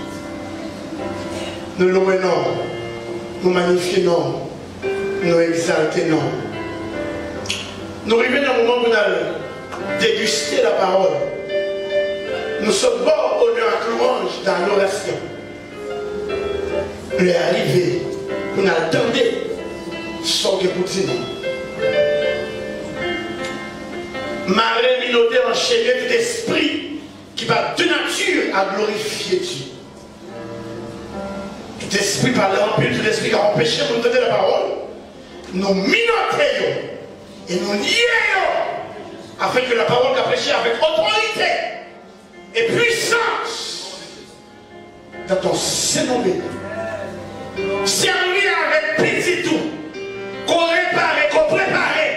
Nou lwe non, nou manifye non, nou egzalte non. Nou rive nan moman pou n al degiste lapawòl. Nou sot bò onè ak lwanj nan adorasyon. Lè a rive pou n al tande sa w gen pou di nou. Mare, minote, anchene tout espri ki pa de nature à glorifier Dieu. Tout espri pale anpil, tout espri k ap anpeche moun tande lapawòl, nou minote yo e nou lye yo, afin ke lapawòl ka preche avèk otorite e pwisans dans ton Saint-Nom béni. Sèvi avèk pitit ou, ko repare, ko prepare,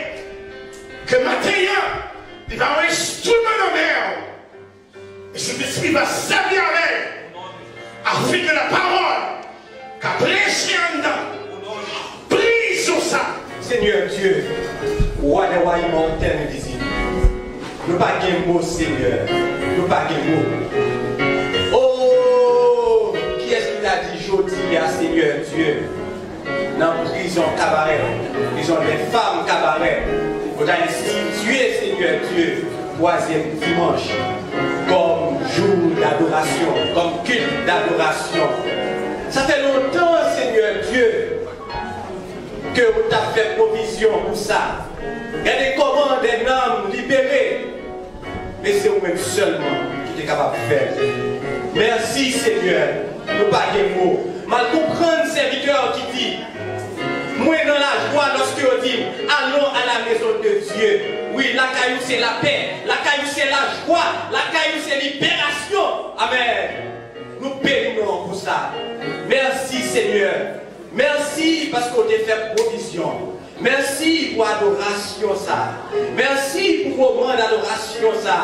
ke maten an, li pa yon enstriman nan men w. E Sentespri va sèvi avè l, afin ke lapawòl ka preche anndan prizon sa. Senyè Dye, Wa dè wa, Imòtèl, Envizib, nou pa gen mo, Senyè, nou pa gen mo. O, kiyès ki ta di jodi a, Senyè Dye, nan prizon Kabarè, prizon dè fanm Kabarè, ou ta enstitye, Senyè Dye, twazyèm dimanch kòm jou dadorasyon, kòm kilt dadorasyon. Sa fè lontan, Senyè Dye, ke ou t ap fè pwovizyon pou sa. Gade kòman dè nanm libere. Men se ou menm sèlman ki te kapab fè l. Mèsi, Senyè, nou pa gen mo. M al konprann sèvitè w ki di, mwen nan lajwa lòske yo di m, allons à la maison de Dieu. Wi, lakay ou se lapè, lakay ou se lajwa, lakay ou se liberasyon. Amèn. Nou beni non w pou sa. Mèsi, Senyè. Mèsi paske w te fè pwovizyon. Mèsi pou adorasyon sa. Mèsi pou moman dadorasyon sa.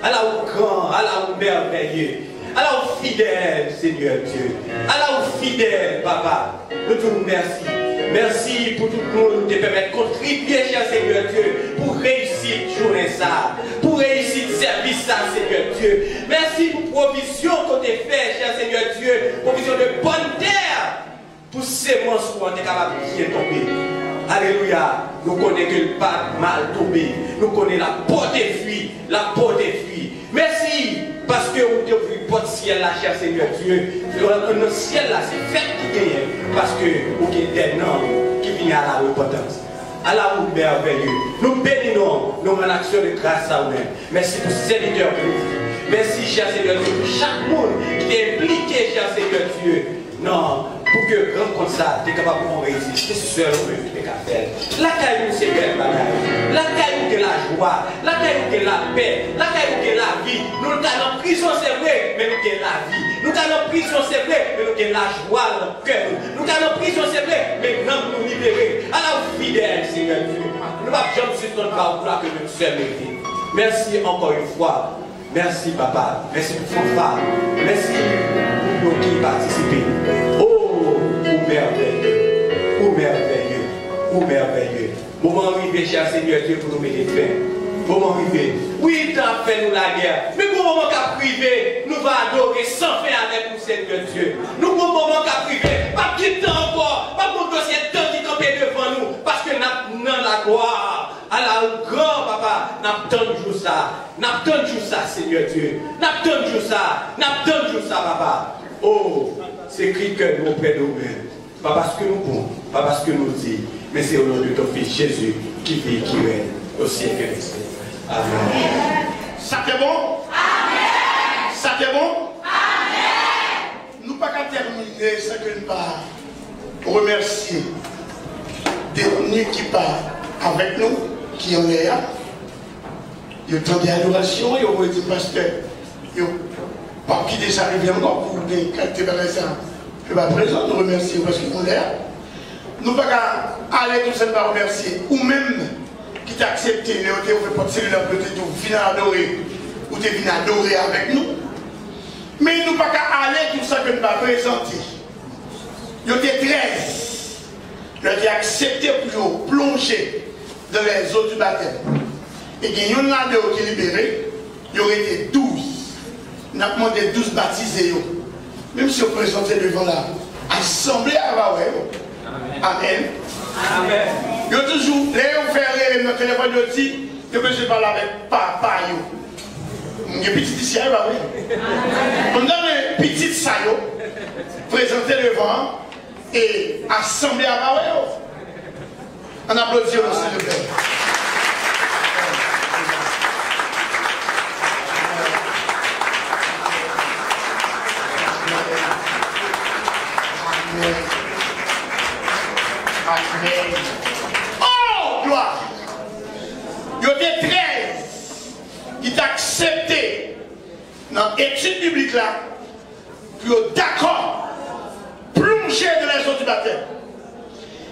Ala ou gran, ala ou mèvèye. Ala ou fidèl, Senyè Dye. Ala ou fidèl, Papa. Nou di w mèsi. Mèsi pou tout moun ki te pèmèt kontribye, chè Senyè Dye, pou reyisit jounen sa, pou reyisit sèvis sa, Senyè Dye. Mèsi pou pwovizyon ke w te fè, chè Senyè Dye, pwovizyon de bòn tè pou semans ou an te kapab byen tonbe. Alelouya! Nou konnen ke l pa mal tonbe. Nou konnen l ap pòte fwi, l ap pòte fwi. Mèsi, paske ou te ouvri pòt syèl la, chè Senyè Dye. Nan syèl la, se fèt ki genyen, paske ou gen dè nanm ki vini a la repantans. Ala ou mèvèye. Nou beni non w, nou rann aksyon de gras a ou menm. Mèsi pou sèvitè w. Mèsi, chè Senyè Dye, pou chak moun ki te enplike, chè Senyè Dye, nan, pou ke rankont sa te kapab pran reyisi. Se sèl ou menm ki te ka fè l. Lakay ou se bèl bagay. Lakay ou gen lajwa. Lakay ou gen lapè. Lakay ou gen lavi. Nou ka nan prizon, se vre, men nou gen lavi. Nou ka nan prizon, se vre, men nou gen lajwa nan kè nou. Nou ka nan prizon, se vre, men nanm nou libere. Ala ou fidèl, Senyè Dye. Nou p ap janm sispann ba w glwa ke menm sèl merite. Mèsi ankò yon fwa. Mèsi, Papa. Mèsi pou fanfa. Mèsi pou yo ki patisipe. O, ou mèvèye. Ou mèvèye. Ou mèvèye. Moman an rive, chè Senyè Dye, pou nou mete fen. Moman an rive. Wi, tan ap fè nou lagè. Men gon moman k ap rive, nou va adore san fen avèk ou, Senyè Dye. Nou gon moman k ap rive, p ap gen tan ankò, p ap gon dosye tan ki kanpe devan nou, paske n ap nan lagwa. Ala ou gran, Papa, n ap tann jou sa. N ap tann jou sa, Senyè Dye. N ap tann jou sa. N ap tann jou sa, Papa. O, se kri kè nou oprè de ou menm. Pa paske nou bon, pa paske nou diy, men se au nom de ton Fils Jésus qui vit, qui règne au siècle des siècles. Amen. Sa te bon? Amen. Sa te bon? Amen. Nou pa ka tèmine san ke n pa remèsye detni ki pa avèk nou, ki anlè a. Yo tande adorasyon, yo voye di pastè, yo p ap kite sa rive ankò pou gen kalite bagay sa. Yo pa prezan, nou remèsye yo paske nou lè a. Nou pa ka ale tou san n pa remèsye ou menm ki te aksepte lè yo te ouvri pòt selil la pou yo te di w vin adore, ou te vin adore avèk nou. Men nou pa ka ale tou san ke n pa prezante. Yo te trèz. Lè yo te aksepte pou yo plonje dans les eaux du baptême, e gen yonn ladan yo ki libere, yo rete douz. N ap mande douz batize yo, menm si yo prezante devan la, asanble a va wè yo. Amèn. Yo toujou, lè yo fè rele nan telefòn, yo di yo bezwen pale avèk papa yo. M gen pitit isi a, e pa vre? Pandan men pitit sa yo prezante devan an, e asanble a pa wè yo. Ann aplodi yo non, silvouplè. Amèn. Amèn. Oh, glwa! Yo te trèz ki t aksepte nan etid biblik la pou yo dakò plonje dans les eaux du baptême.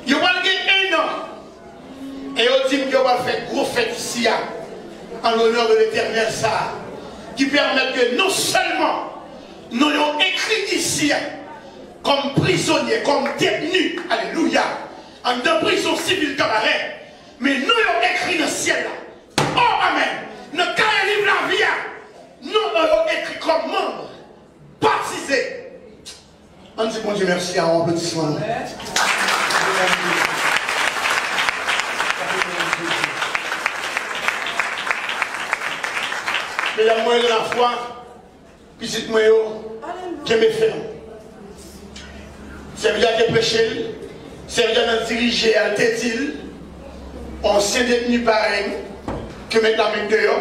Yo pral gen en an, e yo di m ke yo pral fè gwo fèt isi a, an lonè de Letènèl sa a, ki pèmèt ke non sèlman non yo ekri isi a kòm prizonye, kòm detni, alelouya, anndan prizon sivil Kabarè, men non yo ekri nan syèl la. Oh, amèn! Nan kaye liv lavi a, non yo ekri kòm manm batize. Ann di Bondye mèsi a yon aplodisman, non? Medam mwen, nan lafwa, pitit mwen yo, kenbe fèm. Sèvitè a te preche l, sèvitè nan dirije a, l te di l, ansyen detni parèy nou, ke mèt la met deyò,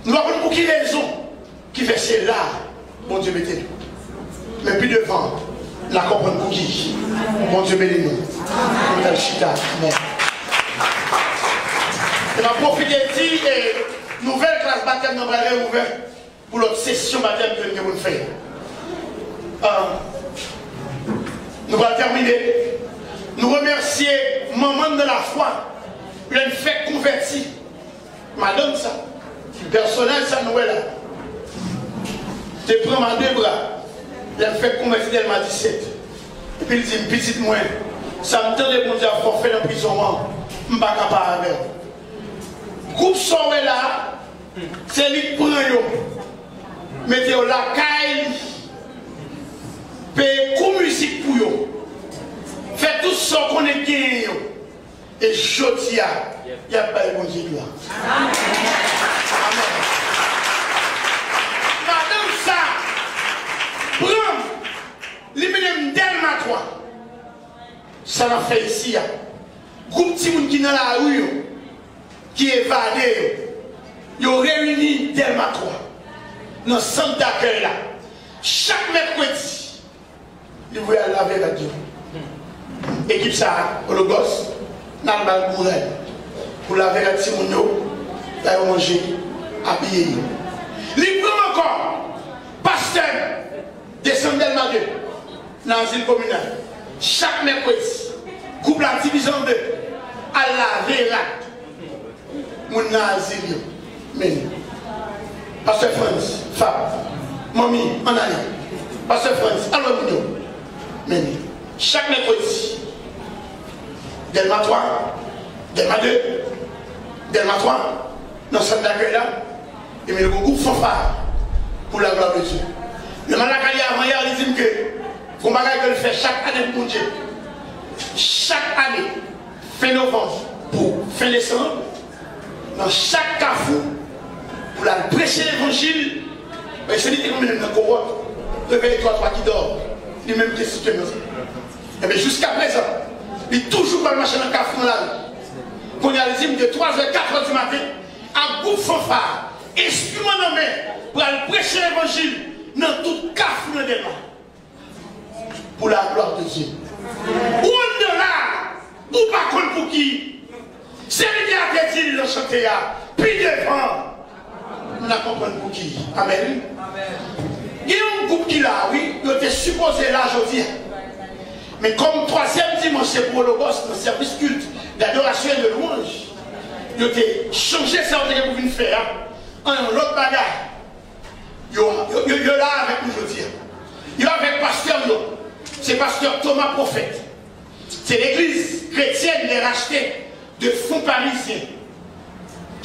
nou pa konn pou ki rezon ki fè se la Bondye mete nou. Men pi devan, n a konprann pouki. Bondye beni nou. Nou al chita. Amèn. E m ap pwofite di, e, nouvèl klas batèm nan pral reouvè pou lòt sesyon batèm ke n gen pou n fè. Ah, nou pral tèmine. Nou remèsye manman n nan lafwa, lè n fèk konvèti. Madanm sa, pèsonaj sa nou wè la, te pran m a de bra, lè m fèk konvèti Dèlma disèt. Epi l di m, "Pitit mwen, sa m tande Bondye ap fè w fè nan prizon an, m pa ka pa avè w." Gwoup sa w wè la a, se li k pran yo, mete yo lakay li, peye kou mizik pou yo, fè tout sa w konnen genyen yo. E jodi a, y ap bay Bondye glwa. Amèn. Madanm sa pran m, li mennen m Dèlma twa. Sa n ap fè isi a? Gwoup timoun ki nan lari yo, ki evade yo, yo reyini Dèlma twa, nan sant dakèy la. Chak mèkredi, li voye al lave rad yo. Ekip sa a, Ologòs, n al ba l kouray pou lave rad timoun yo, ba yo manje, abiye yo. Li pran m ankò, pastè m, desann Dèlma de, nan azil kominal. Chak mèkredi, gwoup la divize an de, al lave rad moun nan azil yo. Men, Pastè Frantz, Fab, Manmi, ann ale. Pastè Frantz, al wè moun yo. Men, chak mèkredi, Dèlma twa, Dèlma de, Dèlma twa, nan sant dakèy la, ebyen, gen yon gwoup fanfa pou la glwa de Dye. Lè m al lakay li avan yè, li di m ke gon bagay ke l fè chak ane pou Bondye. Chak ane, fen novanm pou fen desanm, nan chak kafou, pou l al preche levanjil, men se li ki mennen m nan kowòt, réveille-toi, toi qui dors, li menm ki te site mwen sa. Ebyen, jiskaprezan, li toujou pral mache nan kafou, nan lari. Kounye a, li di m, de twazè, katrè di maten, ak gwoup fanfa, enstriman nan men, pral preche levanjil nan tout kafou nan Dèlma. Pour la gloire de Dieu. Ou anndan la, ou pa konn pou ki. Sèvitè a te di l nan chante a, pi devan, n a konprann pou ki. Amèn. Gen yon gwoup ki la, wi, yo te sipoze la jodi a. Men kòm twazyèm dimanch se pou Logos nan sèvis kilt, dadorasyon e de lwanj, yo te chanje sa yo te gen pou vin fè a an yon lòt bagay. Yo, yo, yo, yo la avèk nou jodi a. Yo avèk pastè yo. Se pastè Thomas Prophète. Se legliz kretyèn de rachte de fon parizyen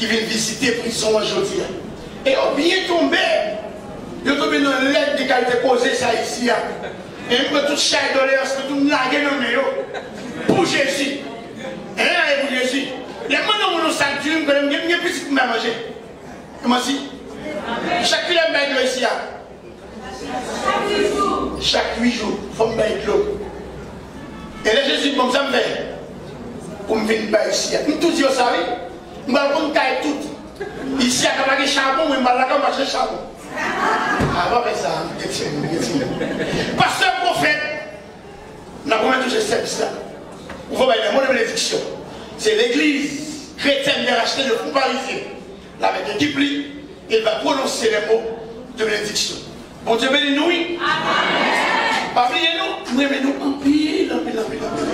ki vin vizite prizon an jodi a. E yo byen tonbe. Yo tonbe nan lèd de kalite koze sa isi a. E m pran tout chay doleyans mwen tou m lage nan men yo. Pou Jezi. Hein, e pou Jezi. Lè m mande yon moun sa l di m, konnen m gen, m gen pitit pou m bay manje. Kòman si? Chak kilè m bay dlo isi a? Chak uit jou, fò m bay dlo. E lè Jezi ban m sa m fè? Pou m vin bay isi a. M tou di yo sa wi. M pral konn kay tout. Isi a ka pa gen chabon, mwen m pral lakay m achte chabon. A, pa fè sa, m gen timoun, m gen timoun. Pastè, pwofèt, n ap remèt ou se sèvis la. Ou fò bay lè mo de benediksyon. Se legliz kretyèn de rachte de fon parizyen. L avèk ekip li, il va prononse les mots de bénédiction. Bondye beni nou, wi. Amèn. Pa bliye nou, m renmen nou anpil, anpil, anpil, anpil.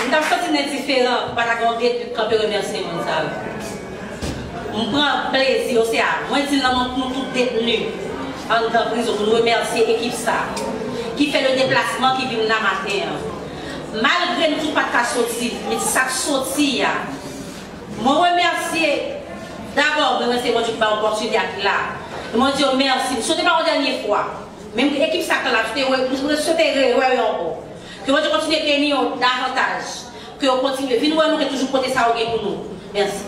M t ap santi n diferan, pa ta gen yon de minit kanpe remèsye moun sa yo. M pran plezi, osea, mwen di l nan non nou tout detni anndan prizon pou nou remèsye ekip sa ki fè le deplasman ki vin la maten an. Malgre nou tout pa t ka soti, men sa k soti a, mwen remèsye, dabò, mwen remèsye Bondye ki ba m opòtinite a ki la. E mwen di yo mèsi. M swete pa yon dènye fwa. Menm ekip sa k la, m swete re-, m swete rewè yo ankò. Ke Bondye kontinye beni yo davantaj. Ke yo kontinye vin wè nou, ke toujou pote sa yo gen pou nou. Mèsi.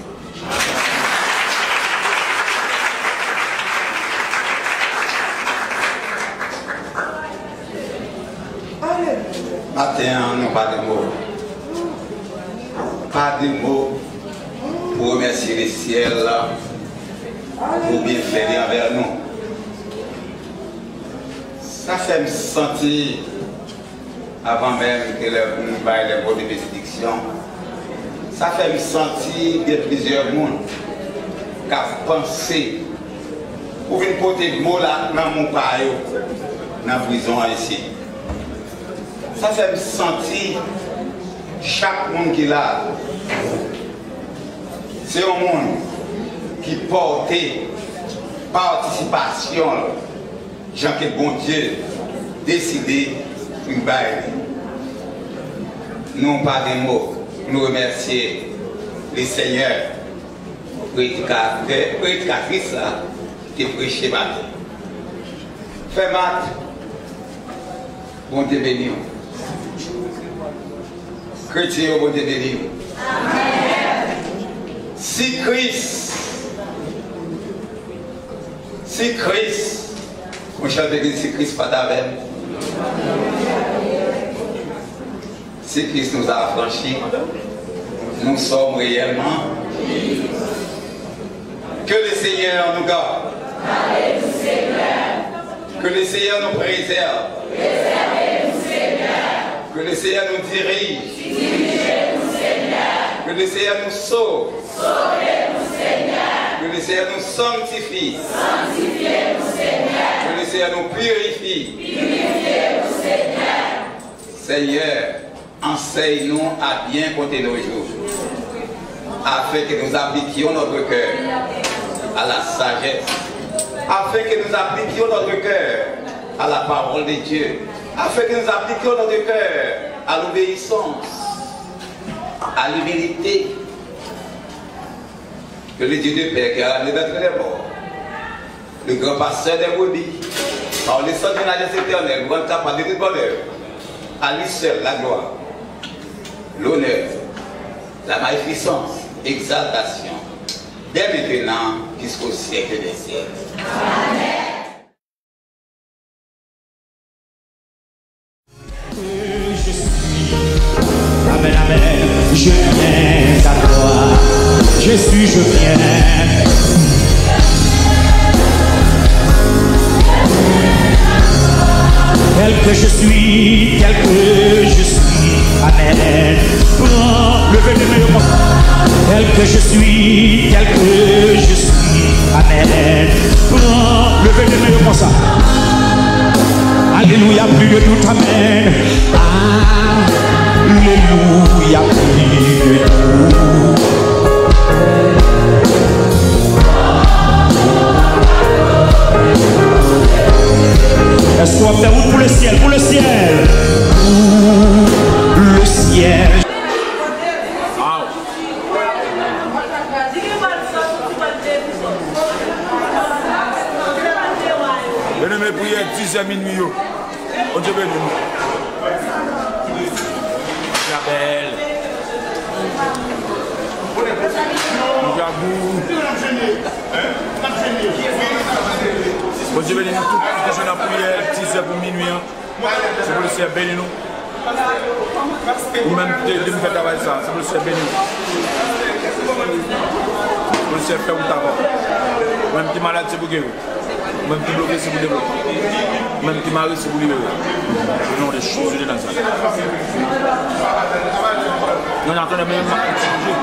Maten an, nou pa de mo. Pa de mo pou remèsye lesyèl pou byenfè li anvè nou. Sa fè m santi, avan menm ke lè pou nou bay lè mo de benediksyon, sa fè m santi gen plizyè moun k ap panse pou vin pote mo la ak lanmou pa yo nan prizon an isit. Sa fè m santi chak moun ki la, se yon moun ki pòte patisipasyon l jan ke Bondye deside pou l bay li. Nou pa gen mo pou nou remèsye Lesenyè, predikatè, predikatris la ki te preche maten. Fè mat, Bondye beni w. Kretyen yo, Bondye beni nou. Si Kris, si Kris, yon chante ki di, si Kris pa t avè m, si Kris nous a affranchis, nous sommes réellement. Que le Seigneur nous garde. Que le Seigneur nous préserve. Que le Seigneur nous dirige. Que le Seigneur nous sauve. Que le Seigneur nous sanctifie. Que le Seigneur nous purifie. Senyè, ansèy nou a byen konte nos jours, afin que nous appliquions notre cœur à la sagesse, afin que nous appliquions notre cœur à la parole de Dieu, afin que nous appliquions notre cœur à l'obéissance, à l'humilité. Que le Dieu de paix qui a ramené d'entre les morts, le grand pasteur des brebis, par le sang d'une alliance éternelle, vous rende capable de toute bonne œuvre. À lui seul la gloire, l'honneur, la magnificence, exaltation, dès maintenant jusqu'au siècle des siècles. Amen. Je suis. Amen, amen. Je viens à toi. Je suis, je viens. Tel que je suis, tel que je suis. Amen. Prends, levez les mains comme ça. Tel que je suis, tel que je suis. Amen. Prends, levez les mains comme ça. Alléluia, plus de doute, amen. Alléluia, plus de doute. Le ciel, pour le ciel. Pour le ciel. Wow. Byeneme, priyè dizè minui yo. Bondye beni nou. Jabèl. Jabou. Bondye beni nou tout ki jwenn nan priyè dizè pou minui an. Se pou le Senyè beni nou. Ou menm ki te vin fè travay sa, se pou le Senyè beni w. Se pou le Senyè fè wout avè w. Ou menm ki malad, se pou geri w. Ou menm ki bloke, se pou debloke. Ou menm ki mare, se pou libere w. Au nom de Jésus de Nazareth. Non, non, atann, men m ap kontinye.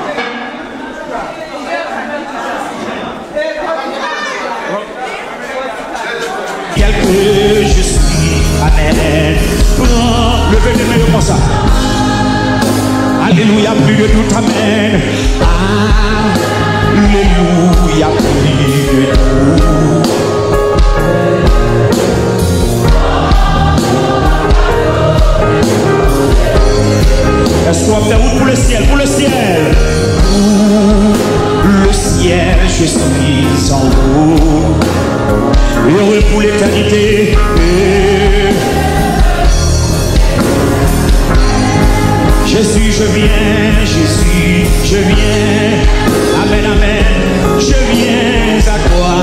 Tel que je suis. Amen. Pran, leve de men yo konsa. Alléluia, plus de doute. Amen. Alléluia, plus de doute. Èske w ap fè wout pou le ciel, pour le ciel? Pour le ciel, je suis en route. Heureux pour l'éternité. Jésus, je viens, Jésus, je viens. Amen, amen. Je viens à toi.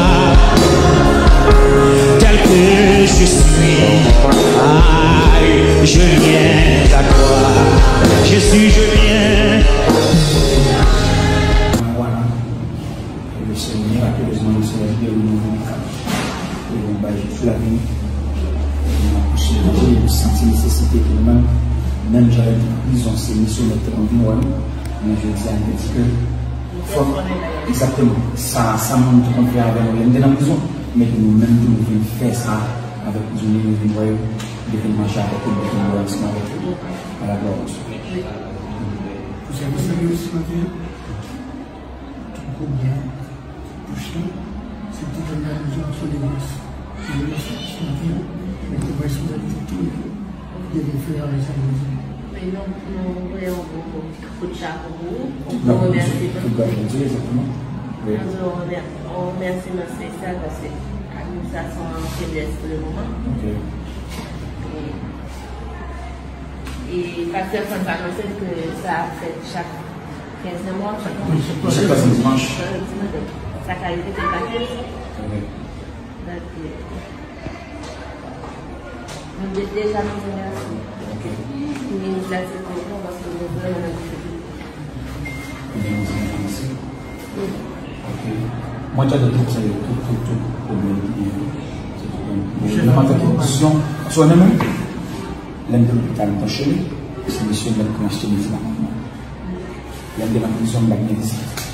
Tel que je suis, aïe, je viens à toi. Jésus, je viens. Voilà. Le Senyè, miraculezman, le Senyè libere nou nan handikap. E nou bay Jezi lavi nou. E nou ap pouse Bondye, nou santi nesesite ke nou menm, menm jan lè nou te nan prizon, se misyonè ki te konn vin wè nou. Men jodi a, nou di ke fòk, egzakteman, sa, sa moun te konn fè avè nou lè nou te nan prizon, men ke nou menm tou nou vin fè sa avèk prizonye yo, vin wè yo, de vin manje avèk yo, de vin bwè ansanm avèk yo. A la glwa a Dye. Pou sèvis la, nou santi tout pwoblèm, tout pwoblèm. Poutan, se te yon gade yon tolerans. Yon responsabilite, men te responsabilite tou yo. Yo te fè avèk sa yo di. Men nou, nou voye yon gwo kout chapo pou ou. Yon gwo remèsiman. Tout gade Bondye, egzakteman. Wi. Yon gwo remè-, yon remèsiman espesyal paske administrasyon an feblès pou le moman. Ok. E, e pastè Frantz anonse ke sa ap fèt chak kenz mwa. Chak kenz mwa. Chak kenz mwa. Sa ka rive ke l pa kenz. Ok. Donk, nou de-, deja nou remèsye. Ok. Minis la sekirite paske nou vrèman nan difikilte. Ebyen, nou di nou mèsi. Ok. Mwen tande tout sa yo, tout, tout, tout pwoblèm ki genyen. Se tout pwoblèm. Men mwen antanke kondisyon, paske ou menm, lè m te lopital, m te chene, se misyonè ki konn achte medikaman pou mwen. Lè m te nan prizon, m pa t gen vizit.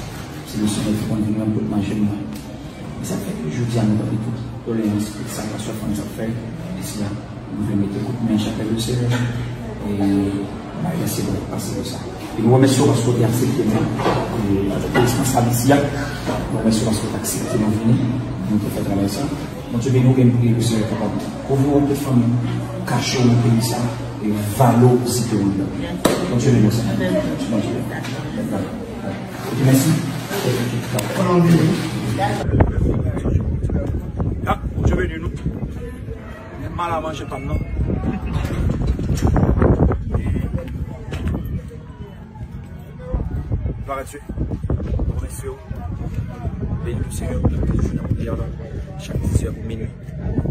Se misyonè ki konn vin wè m pou l manje m mwen. E sa k fè ke jodi a nou kanpe tout. Doleyans, tout sa k aswè fanm sa ap fè, isi a, nou vle mete kout men chapèl yo sere, e bay lè se bon pase pou sa. E nou remèsye w paske w te aksepte nou, e, antanke responsab isi a, nou remèsye w paske w te aksepte nou vini, nou te fè travay sa. Bondye beni w, gen priye pou Senyè kapab kouvri w ak tout fanmi w, kache w nan peyi sa, e valorize w anndan. Bondye beni w, Senyè. Bondye beni w. Ok, mèsi. Ah, Bondye beni nou. Men mal a manje pa m nan. Glwa a Dye. Nou remèsye w. Beni nou, Senyè, pou tout jounen priyè la. Chak dizè pou minui.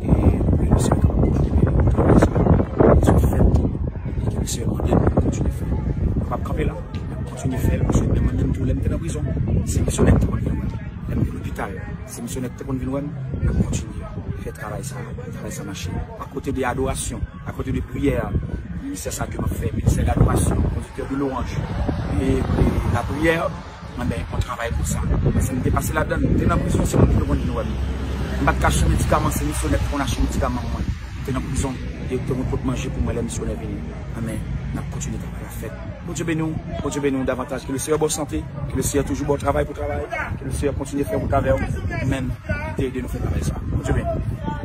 E nou priye, Senyè, kapab kontinye beni nou travay sa. Sa w fè. E ke Senyè mande nou pou kontinye fè. Nou p ap kanpe la. N ap kontinye fè l, paske menm mwen menm tou, lè m te nan prizon, se misyonè ki te konn vin wè m. Lè m te lopital, se misyonè ki te konn vin wè m. N ap kontinye fè travay sa, travay sa mache. Akote de adorasyon, akote de priyè, ministè sa ke m ap fè, ministè dadorasyon, kondiktè de lwanj, e, e lapriyè, enben, on travay pou sa. Paske m te pase ladan l, m te nan prizon, se moun ki te konn vin wè m. M pa t ka achte medikaman, se misyonè ki konn achte medikaman pou mwen. M te nan prizon, yo te konn pot manje pou mwen lè misyonè vini. Enben, n ap kontinye travay la fèt. Bondye beni w, Bondye beni w davantaj. Ke le Senyè ba w sante, ke le Senyè toujou ba w travay pou travay, ke le Senyè kontinye fè wout avè w, ou menm ki te ede nou fè travay sa. Bondye beni w.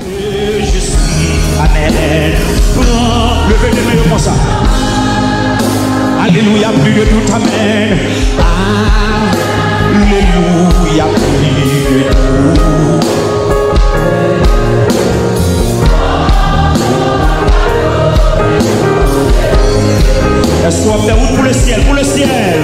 Je suis Alelouya, pli de tout, amèn. Alelouya, pli de tout. Èske w ap fè wout pou lesyèl, pou lesyèl?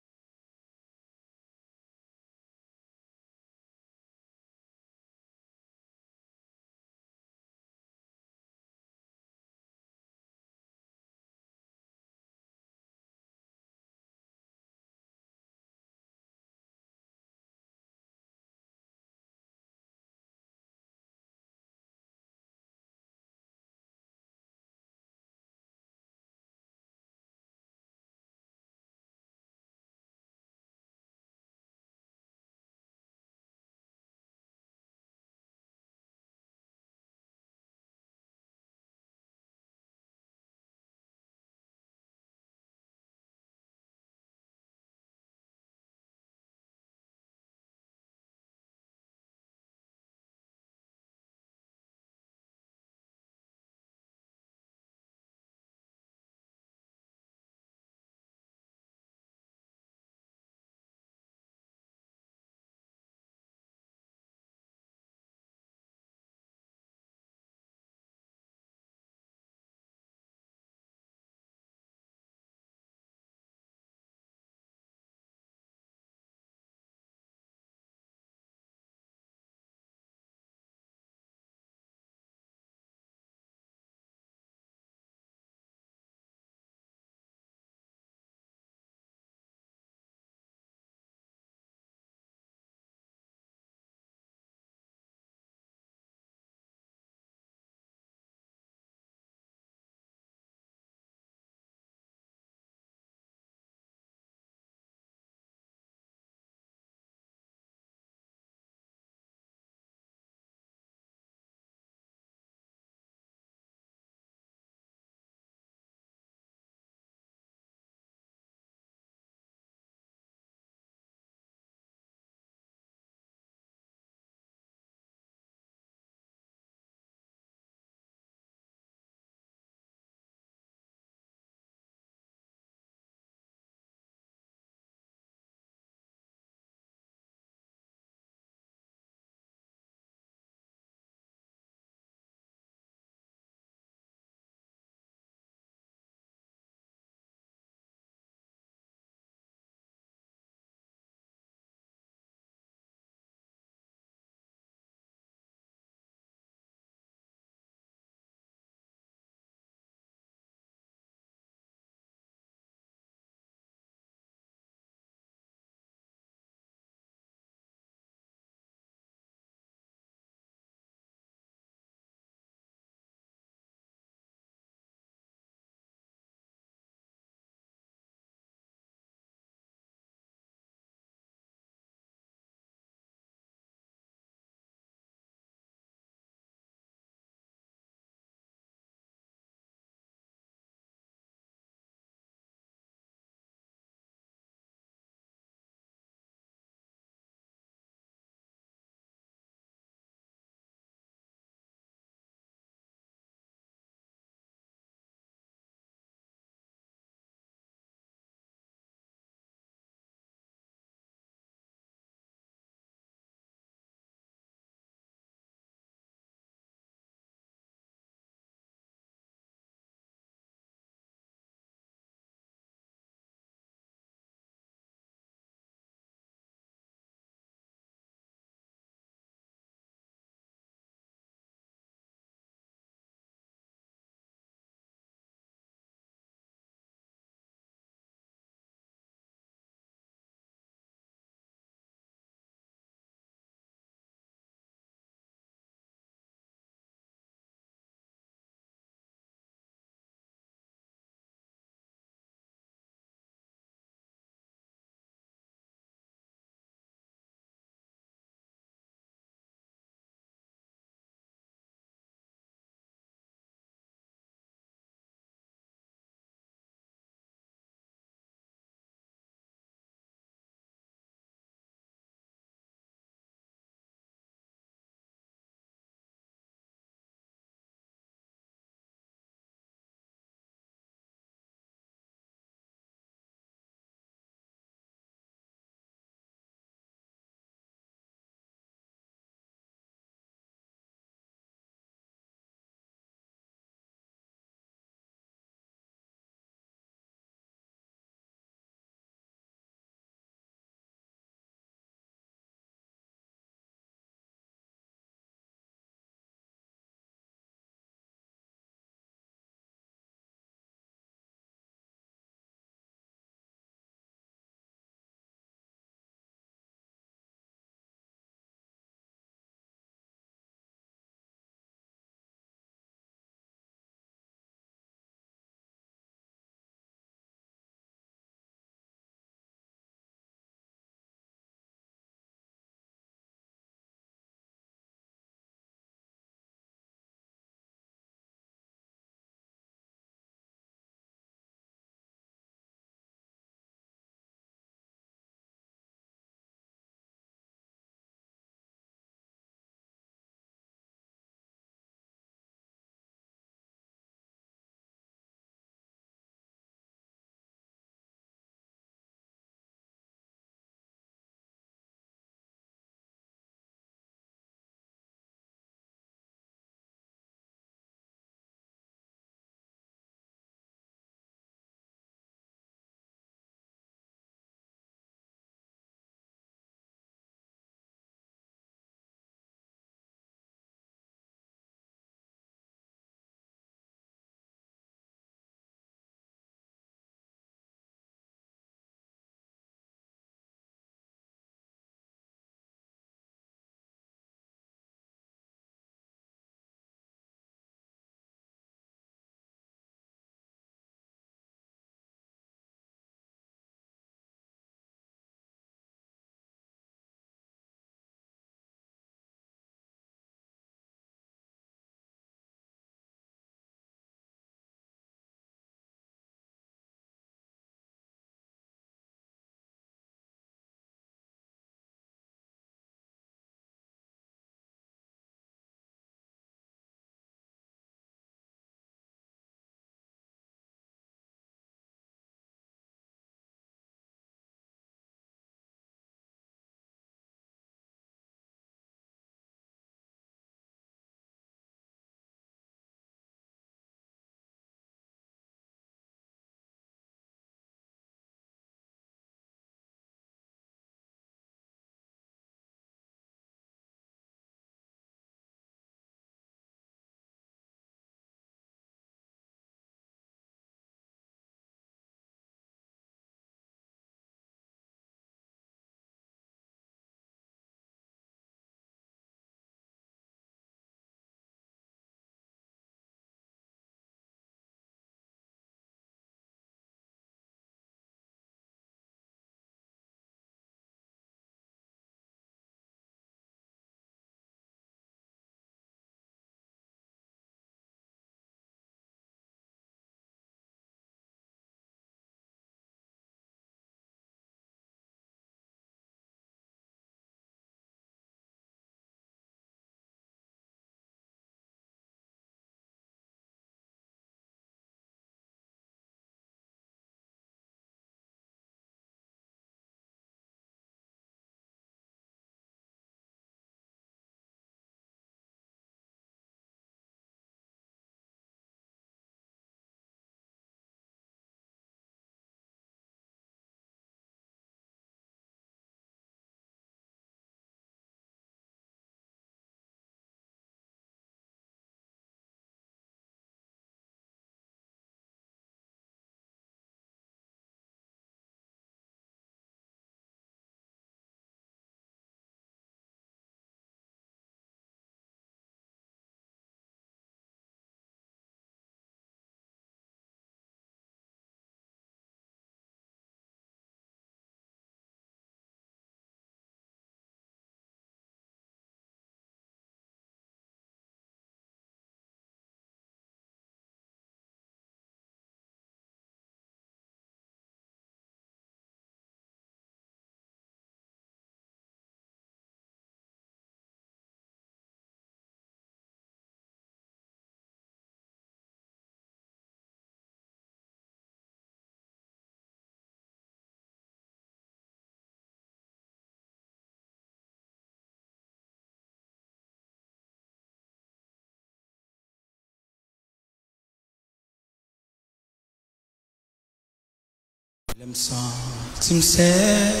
Lè m santi m sèl,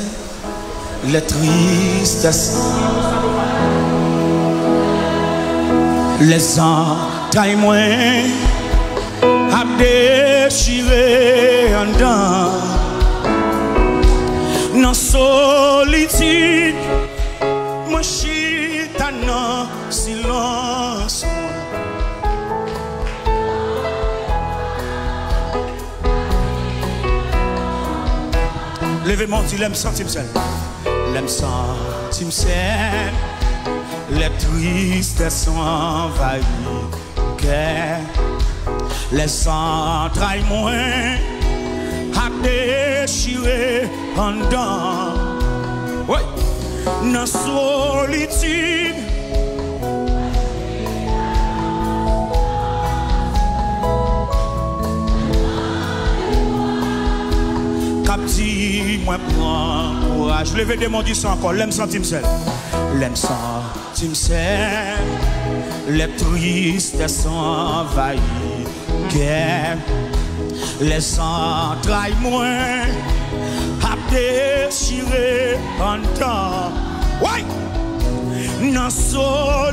lè tristès, lè zantray mwen ap dechire anndan, nan solitid, mwen chita nan silans mwen. Leve men w, di, lè m santi m sèl. Lè m santi m sèl, lè tristès anvayi kè, lè zantray mwen ap dechire anndan. Woy! Nan solitid, k ap di mwen pran kouraj. Leve de men w, di sa ankò. Lè m santi m sèl. Lè m santi m sèl, lè tristès anvayi kè, lè zantray mwen ap dechire anndan. Woy! Nan solitid,